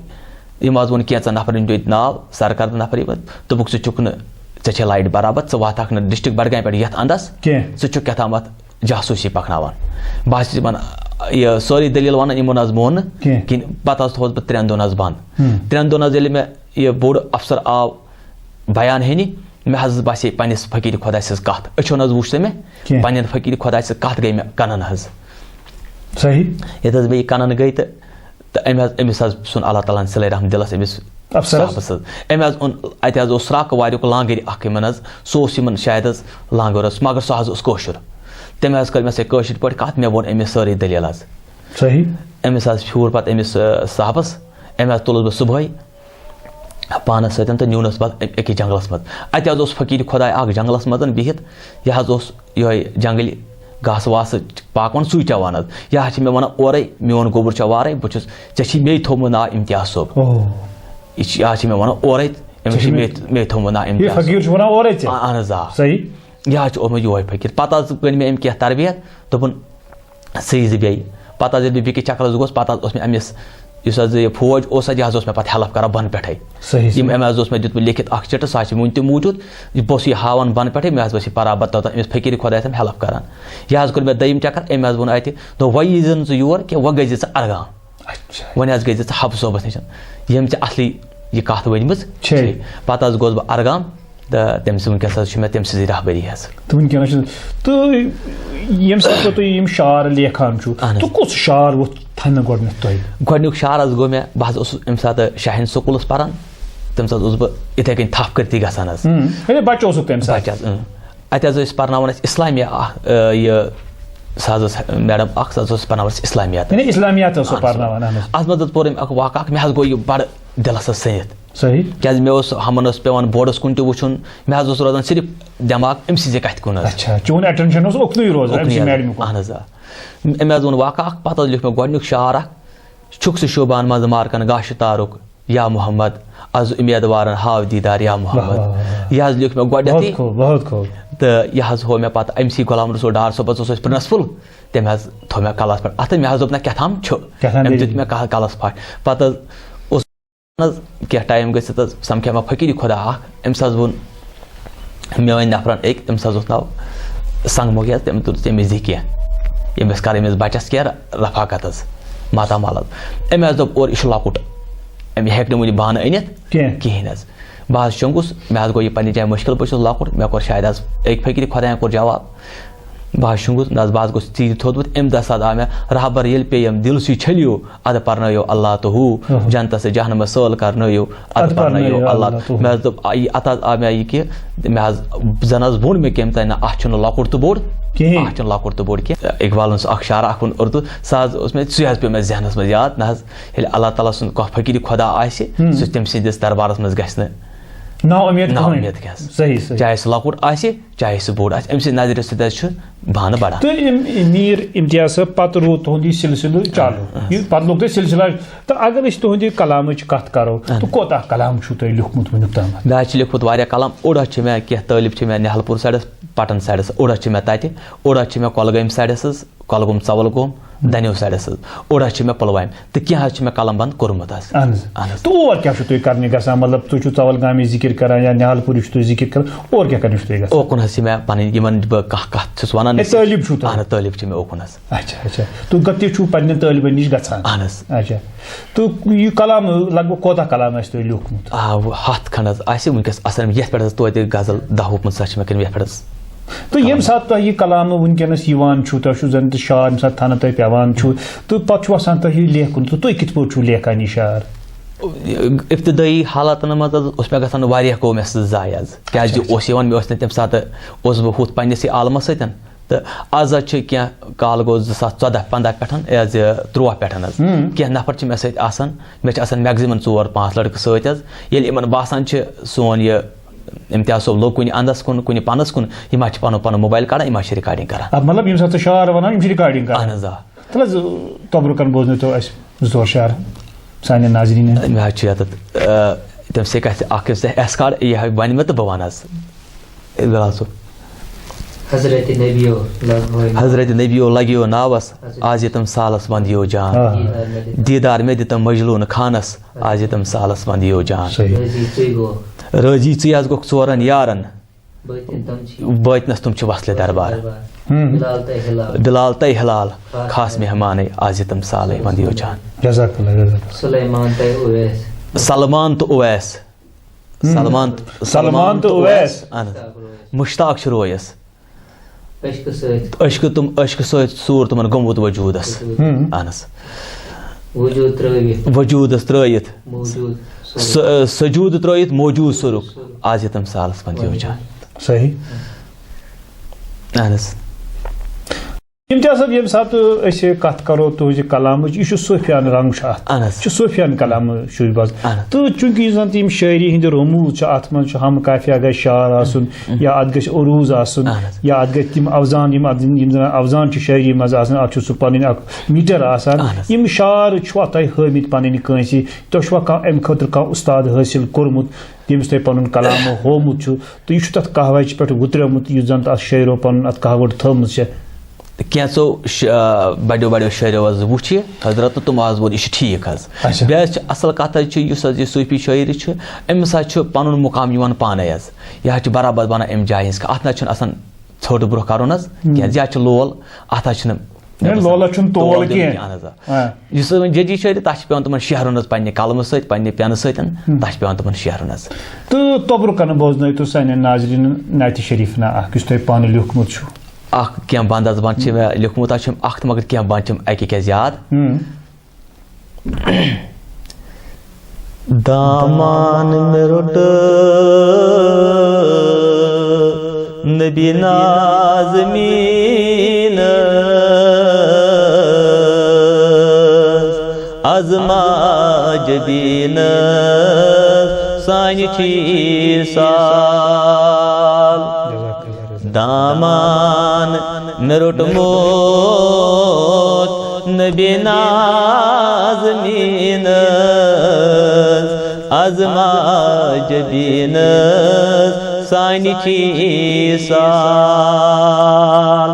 یِم حظ ووٚن کینٛژن نفرن ہُنٛد ناو، سرکردٕ نفر یِمن۔ دوٚپُکھ، "ژٕ چھُکھ نہٕ، ژےٚ چھے لایٹ برابر، ژٕ واتہٕ ہاکھ نہٕ district بڈگامہِ پٮ۪ٹھ یتھ اندس، کینٛہہ۔ ژٕ چھُکھ کیٛاہ تامتھ جاسوٗسی پکناوان؟" بہٕ حظ چھُس یِمن یہِ سٲرٕے دٔلیٖل ونان، یِمو نہٕ حظ مون نہٕ کینٛہہ۔ کِہیٖنۍ۔ پتہٕ حظ تھوٚوُس بہٕ ترٛٮ۪ن دۄہن حظ بنٛد۔ ہُم۔ ترٛٮ۪ن دۄہن حظ ییٚلہِ مےٚ یہِ بوٚڑ افسر آو بیان ہینہِ، مےٚ حظ باسے پننِس فقیٖر خۄداے سٕنٛز کتھ۔ أچھو نہٕ حظ وُچھ سۄ مےٚ، کینٛہہ۔ پننٮ۪ن فقیٖر خۄداے سٕنٛز کتھ گٔے مےٚ کنن حظ۔ صحیح۔ ییٚتہِ حظ مےٚ یہِ کنن گٔے تہٕ، تہٕ أمۍ حظ، أمِس حظ سُن اللہ تعالیٰ ہن صلے رحم دِلس أمِس افسرس؟ صاحبس حظ۔ أمۍ حظ اوٚن، اتہِ حظ اوس سرٛاکہٕ واریُک لانگٕرِ اکھ یِمن حظ، سُہ اوس یِمن شاید حظ لانگُر حظ، مگر سُہ حظ اوس کٲشُر۔ تٔمۍ حظ کٔر مےٚ سۭتۍ کٲشِر پٲٹھۍ کتھ، مےٚ ووٚن أمِس سٲرٕے دٔلیٖل حظ۔ صحیح۔ أمِس حظ پھیوٗر پتہٕ أمِس، آ، صاحبس، أمۍ حظ تُلُس بہٕ صُبحٲے پانس سۭتۍ تہٕ نیوٗنس پتہٕ أ-، أکِس جنگلس منٛز۔ اتہِ حظ اوس فقیٖر خۄداے اکھ جنگلس منٛز بِہِتھ، یہِ حظ اوس یِہوٚے جنگلی گاسہٕ واسہٕ پاکوان، سُے چٮ۪وان حظ۔ یہِ حظ چھِ مےٚ ونان اورے، میون گوٚبُر چھُ وارے، بہٕ چھُس، ژےٚ چھی مے تھوٚومُت ناو امتیاز صٲب۔ اوہ۔ یہِ چھِ، یہِ حظ چھِ مےٚ ونان اورے، أمِس ژےٚ چھِ چھِ مے، مےٚ مے تھوٚومُت ناو یہِ امتیاز صٲب۔ فقیٖر چھُ ونان اورے ژےٚ؟ آ-، اہن حظ، آ۔ صحیح۔ یہِ حظ چھُ اوسمُت یِہوٚے فقیٖر۔ پتہٕ حظ کٔرۍ مےٚ أمۍ کینٛہہ تربیت، دوٚپُن، ژٕ یی زِ بیٚیہِ۔ پتہٕ حظ ییٚلہِ بہٕ بیٚکِس چکرس گوس، پتہٕ حظ اوس مےٚ أمِس، یُس حظ یہِ فوج اوس، سُہ تہِ حظ اوس مےٚ پتہٕ help کران بۄنہٕ پٮ۪ٹھے۔ صحیح، یِم صحیح۔ أمۍ حظ اوس مےٚ دیُتمُت لیکھِتھ اکھ چِٹھٕ، سُہ حظ چھِ وُنہِ تہِ موٗجوٗد۔ یہِ بہٕ اوسُس یہِ ہاوان بۄنہٕ پٮ۪ٹھے، مےٚ حظ اوس یہِ پرابر توتام أمِس فقیٖر خۄدایَس تام help کران۔ یہِ حظ کوٚر مےٚ دوٚیِم چکر، أمۍ حظ ووٚن اَتہِ، دوٚپ، "وۄنۍ یی زِ نہٕ ژٕ یور کینٛہہ، وۄنۍ گٔژھۍ زِ ژٕ ارگام۔" اچھا۔ وۄنۍ حظ گٔے زِ ژٕ حبہٕ صٲبَس نِش، ییٚمۍ ژےٚ اَصلی یہِ کَتھ ؤنۍمٕژ چھے۔ چھے۔ پَتہٕ حظ گوس بہٕ ارگام، تہٕ تٔمِس وٕنکیٚس حظ چھُ مےٚ تٔمۍ سٕنٛزٕے رہبٔری حظ۔ تہٕ وٕنکیٚنَس چھُ، تہٕ ییٚمہِ ساتہٕ تُہۍ یِم شعر لیکھان چھُو، اہن حظ۔ تہٕ کُس شعر ووٚتھ تھَنہٕ گۄڈٕنٮ۪تھ تۄہہِ؟ گۄڈٕنیُک شعر حظ گوٚو مےٚ، بہٕ حظ اوسُس اَمہِ ساتہٕ شاہین سکوٗلَس پَران، تَمہِ ساتہٕ اوسُس بہٕ یِتھَے کٔنۍ تھَپھ کٔرتھٕے گژھان حظ۔ اۭں، یعنی بَچہٕ اوسُکھ تَمہِ ساتہٕ۔ بَچہٕ حظ، اۭں۔ اَتہِ حظ ٲسۍ پَرناوان اَسہِ اِسلامیہ اَکھ، یَ، سُہ حظ ٲس میڈم اَکھ، سۄ حظ ٲس پَرناوان اَسہِ اِسلامیات۔ یعنی اِسلامیات ٲس سۄ اَہَن حظ۔ پَرناوان، اَہَن حظ۔ اَتھ منٛز حظ پوٚر أمۍ اَکھ واقعہٕ اَکھ، مےٚ حظ گوٚو یہِ بَڑٕ دِلَس حظ سٔنِتھ۔ صحیح۔ کیٛازِ مےٚ اوس، ہُمَن اوس پٮ۪وان بورڈَس کُن تہِ وُچھُن، مےٚ حظ اوس روزان صرف دٮ۪ماغ أمۍ سٕنٛزِ کَتھِ کُن حظ۔ اچھا، چون attention اوس اُکنُے روزان، أمۍ اُکنُے سٕنٛزِ حظ۔ میڈمہِ کُن۔ اَہَن حظ، آ۔ أمۍ حظ ووٚن واقعہٕ اَکھ، پَتہٕ حظ لیوٚکھ مےٚ گۄڈٕنیُک شعر اَکھ، چھُکھ ژٕ شوٗبان منٛزٕ مارکَن گاشہِ تارُک۔ یا محمد، از امیدوارن ہاو دیدار یا محمد۔ واہ، واہ، واہ۔ یہِ حظ لیوٚکھ مےٚ گۄڈٕنیتھٕے۔ بہت خوب، بہت خوب۔ تہٕ یہِ حظ ہوو مےٚ پتہٕ أمۍ سی غلام رسول ڈار صٲبس اوس اَسہِ principal، تٔمۍ حظ تھوٚو مےٚ کلس پٮ۪ٹھ اَتھٕ، مےٚ حظ دوٚپ، "نہ، کیٛاہ تھام چھُ۔" کیٛاہ تھام أمۍ دیُت دٔلیٖل؟ مےٚ کل-، کلس پھش۔ پتہٕ حظ اوس حظ کینٛہہ time گٔژھِتھ حظ سمکھے مےٚ فقیٖر خۄدا اکھ، أمِس حظ ووٚن، میٲنۍ نفرن أکۍ، تٔمِس حظ اوس ناو سنگ مُغیز، تٔمۍ تُل تٔمِس دِ کینٛہہ، ییٚمِس کر أمِس بچس کینٛہہ رفاقت حظ، ماتامال حظ۔ أمۍ حظ دوٚپ، "اورٕ یہِ چھُ لۄکُٹ، أمۍ ہیٚکہِ نہٕ وُنہِ بانہٕ أنِتھ کینٛہہ۔ کِہیٖنۍ حظ۔" بہٕ حظ شۄنٛگُس، مےٚ حظ گوٚو یہِ پننہِ جایہِ مُشکِل، بہٕ چھُس لۄکُٹ، مےٚ کوٚر شاید حظ أکۍ فقیٖرِ خۄدایَن کوٚر جواب۔ بہٕ حظ شۄنٛگُس، نہ حظ، بہٕ حظ گوٚژھ ژیٖرۍ تھوٚد ووٚتھ، أمۍ دَسا آو مےٚ رہبر ییٚلہِ پیٚیَم دِل سُے چھٔلِو، اَدٕ پرنٲیِو اللہ تہٕ ہُہ، اہم۔ جنتَس تہٕ جہنمَس سٲل کرنٲیِو، اَدٕ اَدٕ پرنٲیِو پرنٲیِو اللہ اللہ تہٕ ہُہ۔ تہٕ۔ مےٚ حظ دوٚپ، آ، یہِ، اَتھ حظ آو مےٚ یہِ کہِ مےٚ حظ زَن حظ ووٚن مےٚ کٔمۍ تانۍ، نہ، اَتھ چھُنہٕ لۄکُٹ تہٕ بوٚڑ کِہیٖنۍ۔ اَتھ چھُنہٕ لۄکُٹ تہٕ بوٚڑ کینٛہہ۔ اقبالَن سُہ اَکھ شعرا اَکھ ووٚن اُردو، سُہ حظ اوس مےٚ، سُے حظ پیوٚو مےٚ ذہنَس منٛز یاد، نہ حظ، ییٚلہِ اللہ تعالیٰ سُنٛد کانٛہہ فقیٖرِ خۄدا آسہِ، ہُم۔ سُہ تٔمۍ سٕنٛدِس دربارَس منٛز گژھِ نہٕ نا امید نا کٕہٕنۍ۔ امید کیٛاہ حظ؟ صحیح صحیح۔ چاہے سُہ لۄکُٹ آسہِ، چاہے سُہ بوٚڑ آسہِ، أمۍ سٕنٛدِ نظرِ سۭتۍ حظ چھُ بہانہٕ بڑان۔ تہٕ أمۍ میر امتیاز صٲب، پتہٕ روٗد تُہُنٛد یہِ سلسلہٕ چالوٗ؟ یہِ پتہٕ لوٚگ تۄہہِ سلسلہٕ؟ تہٕ اگر أسۍ تُہُنٛدِ کلامٕچ کتھ کرو، تہٕ کوتاہ کلام چھُو تۄہہِ لیوٗکھمُت وٕنیُک تامتھ؟ مےٚ حظ چھِ لیوٚکھمُت واریاہ کلام۔ اوٚڑ حظ چھِ مےٚ، کینٛہہ طٲلب چھِ مےٚ نہلپوٗر سایڈَس، پٹن سایڈَس، اوٚڑ حظ چھِ مےٚ تَتہِ، اوٚڑ حظ چھِ مےٚ کۄلگٲمۍ سایڈَس حظ، کۄلگوم، ژَوَل گوم، دَنیو سایڈَس حظ، اوٚڑ حظ چھِ مےٚ پُلوامہِ، تہٕ کینٛہہ حظ چھِ مےٚ قلم بنٛد کوٚرمُت حظ۔ اہن حظ۔ اہن حظ۔ تہٕ اور کیٛاہ چھُو تُہۍ کرنہِ گژھان؟ مطلب، تُہۍ چھُو ژَوَل گامی ذِکِر کران یا نہلپوٗرِچ چھُو تُہۍ ذِکِر کران، اور کیٛاہ کرنہِ چھُو تُہۍ گژھان؟ اوکُن حظ چھِ مےٚ پَنٕنۍ یِمَن بہٕ کانٛہہ کَتھ چھُس وَنان۔ ہے، طٲلب چھُو تُہۍ؟ اہن حظ، طٲلب چھِ مےٚ اوکُن حظ۔ اچھا اچھا۔ تُہۍ گۄڈٕ تہِ چھُو پننٮ۪ن طٲلبن نِش گژھان؟ اہن حظ۔ اچھا۔ تہٕ یہِ کلام لگ بگ کوتاہ کلام آسہِ تۄہہِ لیوٗکھمُت؟ آ، وۄنۍ ہتھ کھنڈ حظ آسہِ وٕنکیٚس اصل۔ یتھ پٮ۪ٹھ حظ توتہِ غزل دہ وُہ پٕنٛژٕہ چھِ مےٚ کٔرمٕتۍ یتھ پٮ۪ٹھ حظ۔ تہٕ ییٚمہِ ساتہٕ تۄہہِ یہِ کلام وٕنکیٚنس یِوان چھُ، تۄہہِ چھُ زن تہِ شعر ییٚمہِ ساتہٕ تھانہٕ تۄہہِ پٮ۪وان چھُ، تہٕ پتہٕ چھُ آسان تۄہہِ یہِ لیکھُن، تہٕ تُہۍ کِتھ پٲٹھۍ چھُو لیکھان یہِ شعر؟ ابتدٲیی حالاتن منٛز حظ اوس مےٚ گژھان واریاہ گوٚو مےٚ سُہ ضایع حظ۔ کیازِ اچھا، اچھا۔ اوس یِوان، مےٚ اوس نہٕ تمہِ ساتہٕ، اوسُس بہٕ ہُتھ پننِسٕے عالمس سۭتۍ۔ تہٕ از حظ چھِ کینٛہہ کال گوٚو زٕ ساس ژۄدہ پنٛداہ پٮ۪ٹھ، یہِ حظ یہِ تُرٛواہ پٮ۪ٹھ حظ۔ ہم۔ کینٛہہ نفر چھِ مےٚ سۭتۍ آسان، مےٚ چھِ آسان میکزِمم ژور پانٛژھ لڑکہٕ سۭتۍ حظ۔ ییٚلہِ یِمن باسان چھِ سون یہِ امتیاز صٲب لوٚگ کُنہِ اندس کُن، کُنہِ پنس کُن، یِم حظ چھِ پنُن پنُن موبایل کڑان، یِم حظ چھِ ریکارڈنگ کران۔ آ، مطلب، ییٚمہِ ساتہٕ ژٕ شعر ونان، یِم چھِ ریکارڈنگ کران۔ اہن حظ، آ۔ تَلہٕ حظ، توبرُکن بوزنٲوتو اَسہِ زٕ ژور شعر سانٮ۪ن ناظریٖنن۔ مےٚ حظ چھُ یَتَتھ، آ، تٔمۍ سٕے کَتھِ اَکھ یُس تۄہہِ اَسہِ کَر یہِ ہا وَنہِ مےٚ تہٕ بہٕ وَنہٕ حظ۔ بِلال صٲب۔ حضرت نبیو لگوے ناو۔ حضرت نبیو لگیو ناوس، حضرت آز یتم سالس وندیو جان۔ آ۔ دیدار مےٚ دِتم۔ دیدار مےٚ دِتم مجلون خانس، آز یتم سالس وندیو جان۔ صحیح۔ رٲضی ژٕے گوٚو۔ رٲضی ژٕے حظ گوٚکھ ژورن یارن۔ بٲطِن تِم چھِ۔ بٲطِنَس تِم چھِ وصلِ دربار۔ ہم۔ بِلال تہٕ ہِلال۔ بِلال تہٕ ہِلال۔ خاص خاص مہمان۔ مہمانٕے آز یہِ تِم سالٕے وَندیو جان۔ جزاک اللہ، جزاک اللہ۔ سُلیمان تہٕ اُویس۔ سلمان تہٕ اُویس۔ ہم۔ سلمان تہٕ، سلمان تہٕ اُویس۔ اُویس۔ اہن حظ۔ مُشتاق چھُ رویَس۔ عشقہٕ سۭتۍ۔ عشقہٕ تِم، عشقہٕ سۭتۍ سوٗر تِمن گوٚمُت وجوٗدس۔ وجوٗد۔ ہم۔ اہن حظ۔ وجوٗد ترٲوِتھ۔ وجوٗدس ترٲوِتھ۔ موجوٗد سُرُک۔ س-، سجوٗد ترٲوِتھ موجوٗد سُرُک۔ سُرُک۔ آز یتم سالس منٛز یوٗ جان۔ صحیح۔ اہن حظ۔ امتیاز صٲب، ییٚمہِ ساتہٕ أسۍ کتھ کرو تُہنٛزِ کلامٕچ، یہِ چھُ صوفیانہٕ رنگ چھُ اتھ۔ اہن حظ۔ یہِ چھُ صوفیانہٕ کلام شوٗبہِ باز۔ اہن حظ۔ تہٕ چوٗنٛکہِ یُس زن تہِ یِم شٲعری ہٕنٛدۍ رموٗز چھِ، اتھ منٛز چھُ ہم قافیہ گژھِ شعر آسُن، یا اتھ گژھِ عروض آسُن، اہن حظ۔ یا اتھ گژھِ تِم اوزان، یِم اتھ، یِم زن اوزان چھِ شٲعری منٛز آسان، اتھ چھُ سُہ پنٕنۍ اکھ میٖٹر آسان۔ اہن حظ۔ یِم شعر چھُوا تۄہہِ ہٲومٕتۍ پنٕنۍ کٲنٛسہِ؟ تۄہہِ چھُوا کانٛہہ امہِ خٲطرٕ کانٛہہ اُستاد حٲصِل کوٚرمُت، ییٚمِس تۄہہِ پنُن کلام ہوومُت چھُ، تہٕ یہِ چھُ تتھ قہوٕچہِ پٮ۪ٹھ وُتریومُت، یُس زن تتھ شٲعرو پنُن اتھ قہوٕڑ تھٲومٕژ چھےٚ؟ کینٛژو ش-، آ، بڑیو بڑیو شٲعرو حظ وُچھ یہِ حضرت، تہٕ تِم حظ ووٚن، یہِ چھُ ٹھیٖک حظ۔ اچھا۔ بیٚیہِ حظ چھِ اصل کتھ حظ چھِ، یُس حظ یہِ صوٗفی شٲعری چھِ، أمِس حظ چھُ پنُن مُقام یِوان پانے حظ۔ یہِ حظ چھِ برابر بنان امہِ جایہِ ہٕنٛز کتھ۔ اتھ نہ حظ چھُنہٕ آسان ژھوٚٹ برونٛہہ کرُن حظ کینٛہہ، یہِ حظ چھُ لول، اتھ حظ چھُنہٕ ہے، لولس چھُنہٕ تول تول دیُن کینٛہہ۔ کینٛہہ، اہن حظ، آ۔ آ۔ یُس وۄنۍ جدید شٲعری، تتھ چھِ پٮ۪وان تِمن شیہرُن حظ پننہِ قلمہٕ سۭتۍ، پننہِ پینہٕ سۭتۍ، تتھ چھِ پٮ۪وان تِمن شیہرُن حظ۔ تہٕ توبرُک کنہٕ بوزنٲیتو سانٮ۪ن ناظریٖنن نعتِ شریٖف نا اکھ، یُس تۄہہِ پانہٕ لیوٗکھمُت چھُ۔ اکھ کینٛہہ بند حظ بند چھِ مےٚ لیوٗکھمُت حظ چھُم اکھ تہٕ مگر کینٛہہ بند چھِم اکہِ اکہِ حظ یاد۔ ہُم۔ دامان مےٚ روٚٹ نبی نازمیٖنس، از ماجبیٖنس سانہِ چھی سال۔ دامان مےٚ روٚٹمُت نبی نازمیٖنس، از ماجبیٖنس سانہِ چھی سال۔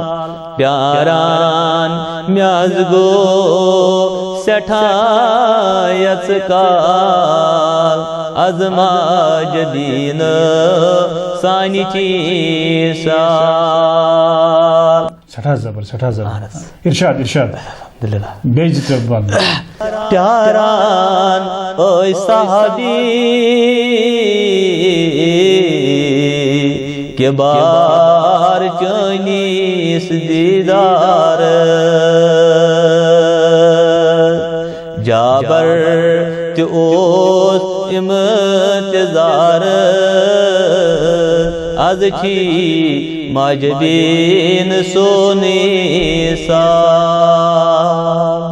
پیاران مےٚ از گوٚو سٮ۪ٹھاہ یژٕ کال، از ماجبیٖنس سانہِ چھی سال۔ سٮ۪ٹھاہ زبر، سٮ۪ٹھاہ زبر۔ اہن حظ۔ ارشاد، ارشاد۔ الحمدللہ۔ بیٚیہِ زٕ ترٛےٚ بند۔ پیاران ٲسۍ صحابی کبار چٲنِس دیٖدارس۔ جابر تہِ اوس اِمتظار، از چھی ماجبیٖن سونُے سال۔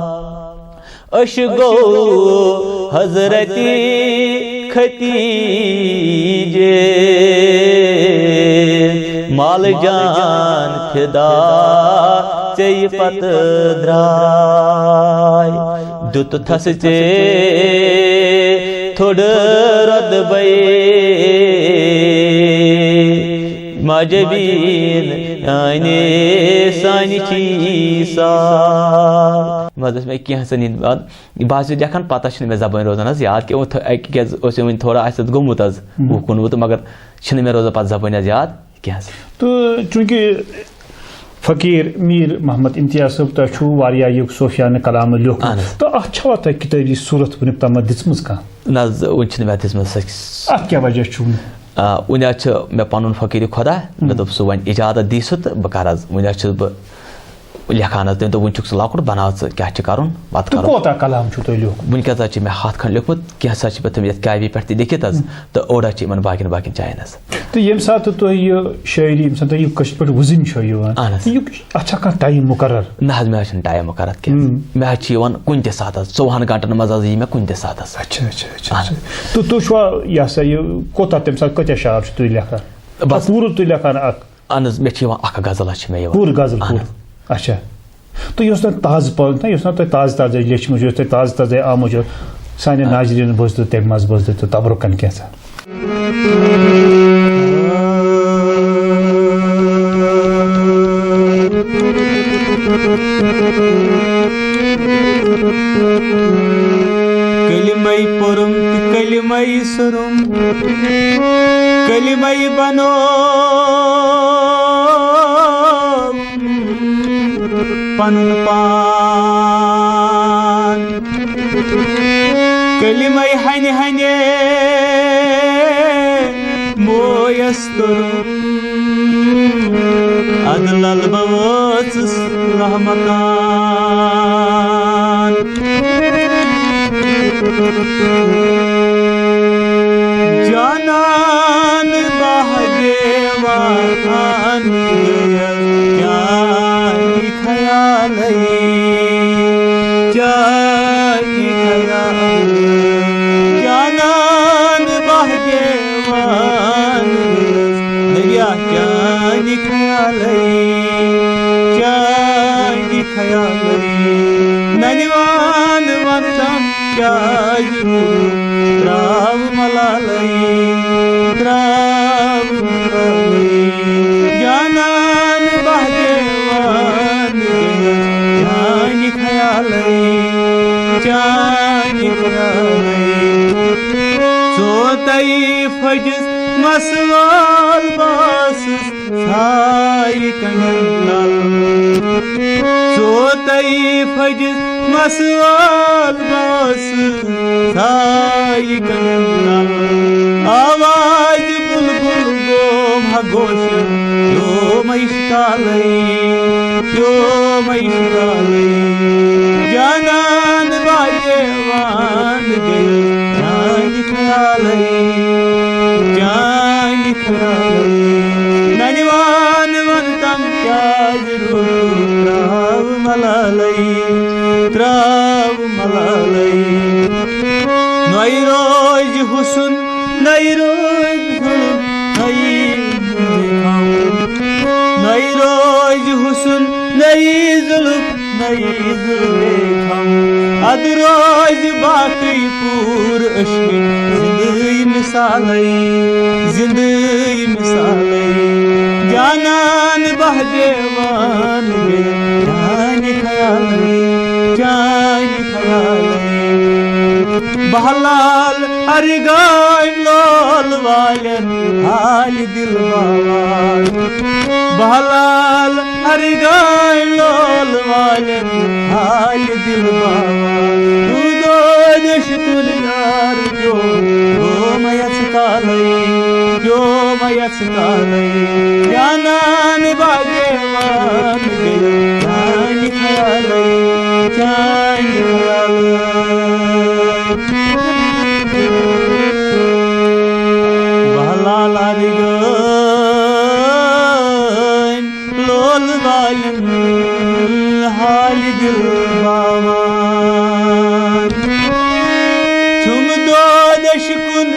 أسۍ گوٚو حضرتی ختیجے، مال جان فدا ژےٚ پتہٕ درٛاے۔ دیُتتھس ژےٚ تھوٚد رۄدبے، مجبیٖن یعنی سانہِ چھی سا۔ منٛز ٲسۍ مےٚ کینٛہہ ژٕ نِنۍ بنٛد۔ بہٕ حظ چھُس لیکھان، پتہ چھُنہٕ مےٚ زبٲنۍ روزان حظ یاد کینٛہہ۔ وۄنۍ تھٲ-، اَکہِ کیٛازِ اوس مےٚ وۄنۍ تھوڑا آسہِ تَتھ گوٚمُت حظ، ہُہ کُنمُت، مگر چھِنہٕ مےٚ روزان پتہٕ زبٲنۍ حظ یاد کینٛہہ حظ۔ تہٕ چوٗنٛکہِ فقیٖر میٖر محمد امتیاز صٲب، تۄہہِ چھُو واریاہ یہِ صوفیانہٕ کلام لیوٚکھمُت۔ اہن حظ۔ تہٕ اَتھ چھوا تۄہہِ کِتٲبی صوٗرت وٕنیُک تامَتھ دِژمٕژ کانٛہہ؟ نہ حظ، وٕنہِ چھِنہٕ مےٚ اَتھ دِژمٕژ سۄ۔ اَتھ کیٛاہ وجہ چھُ وٕنہِ؟ آ، وٕنہِ حظ چھِ مےٚ پَنُن فقیٖر خۄدا، مےٚ دوٚپ سُہ وۄنۍ اجازت دی سُہ تہٕ بہٕ کَرٕ حظ۔ وٕنہِ حظ چھُس بہٕ لیکھان حظ، تٔمۍ دوٚپ، "وٕنہِ چھُکھ ژٕ لۄکُٹ، بَناو ژٕ کیٛاہ چھِ کَرُن، پَتہٕ تہٕ کَرو۔" کوتاہ کلام چھُو تۄہہِ لیوٚکھمُت؟ وٕنکٮ۪س حظ چھِ مےٚ ہَتھ کھنٛڈ لیوٚکھمُت، کینٛہہ سا چھِ مےٚ تِم یَتھ کیبہِ پٮ۪ٹھ تہِ لیکھِتھ حظ، تہٕ اوٚڑ حظ چھِ یِمَن باقیَن باقیَن جایَن حظ۔ تہٕ ییٚمہِ ساتہٕ تۄہہِ یہِ شٲعری، ییٚمہِ ساتہٕ تۄہہِ یہِ کٲشِر پٲٹھۍ وُزٕنۍ چھو یِوان، اَہَن حظ۔ تہٕ یہِ، اَتھ چھا کانٛہہ ٹایم مُقرر؟ نہ حظ، مےٚ حظ چھُنہٕ ٹایم مُقرر کینٛہہ۔ ہُم۔ مےٚ حظ چھِ یِوان کُنہِ تہِ ساتہٕ حظ، ژوٚوُہَن گھنٹَن منٛز حظ یی مےٚ کُنہِ تہِ ساتہٕ حظ۔ اچھا، اچھا، اچھا، اَہَن اچھا۔ حظ۔ تہٕ تُہۍ چھُوا، یہِ ہسا یہِ، کوٗتاہ تَمہِ ساتہٕ کۭتیٛاہ شعر چھِ تُہۍ لیکھان؟ بس۔ پوٗرٕ تُہۍ لیکھان اَکھ؟ اہن حظ، مےٚ چھِ یِوان اکھ غزل حظ چھِ مےٚ یِوان۔ پوٗرٕ غزل، اہن پوٗرٕ۔ حظ۔ اچھا۔ تہٕ یۄس نہٕ تازٕ پٲدٕ، نہ، یۄس نہٕ تۄہہِ تازٕ تازَے لیچھمٕژ، یۄس تۄہہِ تازٕ تازَے آمٕژ چھِ، سانٮ۪ن آ۔ ناظریٖنَن بوزتو تَمہِ منٛز بوزتو تہٕ تبرُکَن کینٛژھا۔ کلمَے پوٚرُم تہٕ کلمَے سوٚرُم، کلمَے بنوم پنُن پان۔ کلمَے ہنہِ ہنہِ مویَس توٚرُم، اَدٕ لَلہٕ بہٕ وٲژٕس رحمتان۔ جانان بہہ دیوان گٔیَس چانہِ خیالَے، چانہِ خیالَے۔ جانان بہہ دیوان گٔیَس دریا چانہِ خیالَے، چانہِ خیالَے۔ ننہِ وان وَنتَم کیٛازِ روٗد ترٛاو ملالَے، ترٛاو ملالَے۔ جانان بہہ دیوان گٔیَس چانہِ خیالَے، چانہِ خیالَے۔ سوتَے پھٔجِس مسوال باسُس ژھایہِ کنٮ۪ن تل۔ سوتَے پھٔجِس مسوال باسُس ژھایہِ کنٮ۪ن تل۔ آواز بلبل گوم ہا گوشن، پیومَے شکالَے، پیومَے شکالَے۔ جانان بہہ دیوان گٔیَس چانہِ خیالَے، چانہِ خیالَے۔ ننہِ وان وَنتَم کیٛازِ روٗد ترٛاو ملالَے، ترٛاو ملالَے۔ نَے روزِ حُسُن، نَے روزِ ظُلُم، نَے نَے روزِ حُسُن، نَے ظُلُم، نَے ظُلُم۔ اَدٕ روزِ باقٕے پوٗرٕ عشقٕچ زِندٕے مِثالَے، زِندٕے مِثالَے۔ جانان بہہ دیوان گٔیَس چانہِ خیالَے، چانہِ خیالَے۔ بہلال ارغٲمۍ لول والٮ۪ن حالہِ دِل باوان۔ بہلال ارغٲمۍ لول والٮ۪ن حالہِ دِل باوان۔ روٗدو دٔچھ تُل یار پیوٚو، پیوٚو مےٚ یَتھ کالَے، پیوٚو مےٚ یَتھ کالَے۔ جانان بہہ دیوان گٔیَس چانہِ خیالَے، چانہِ خیالَے۔ بہلال ارغٲمۍ لول والٮ۪ن حالہِ دِل باوان۔ چھُم دودش کُن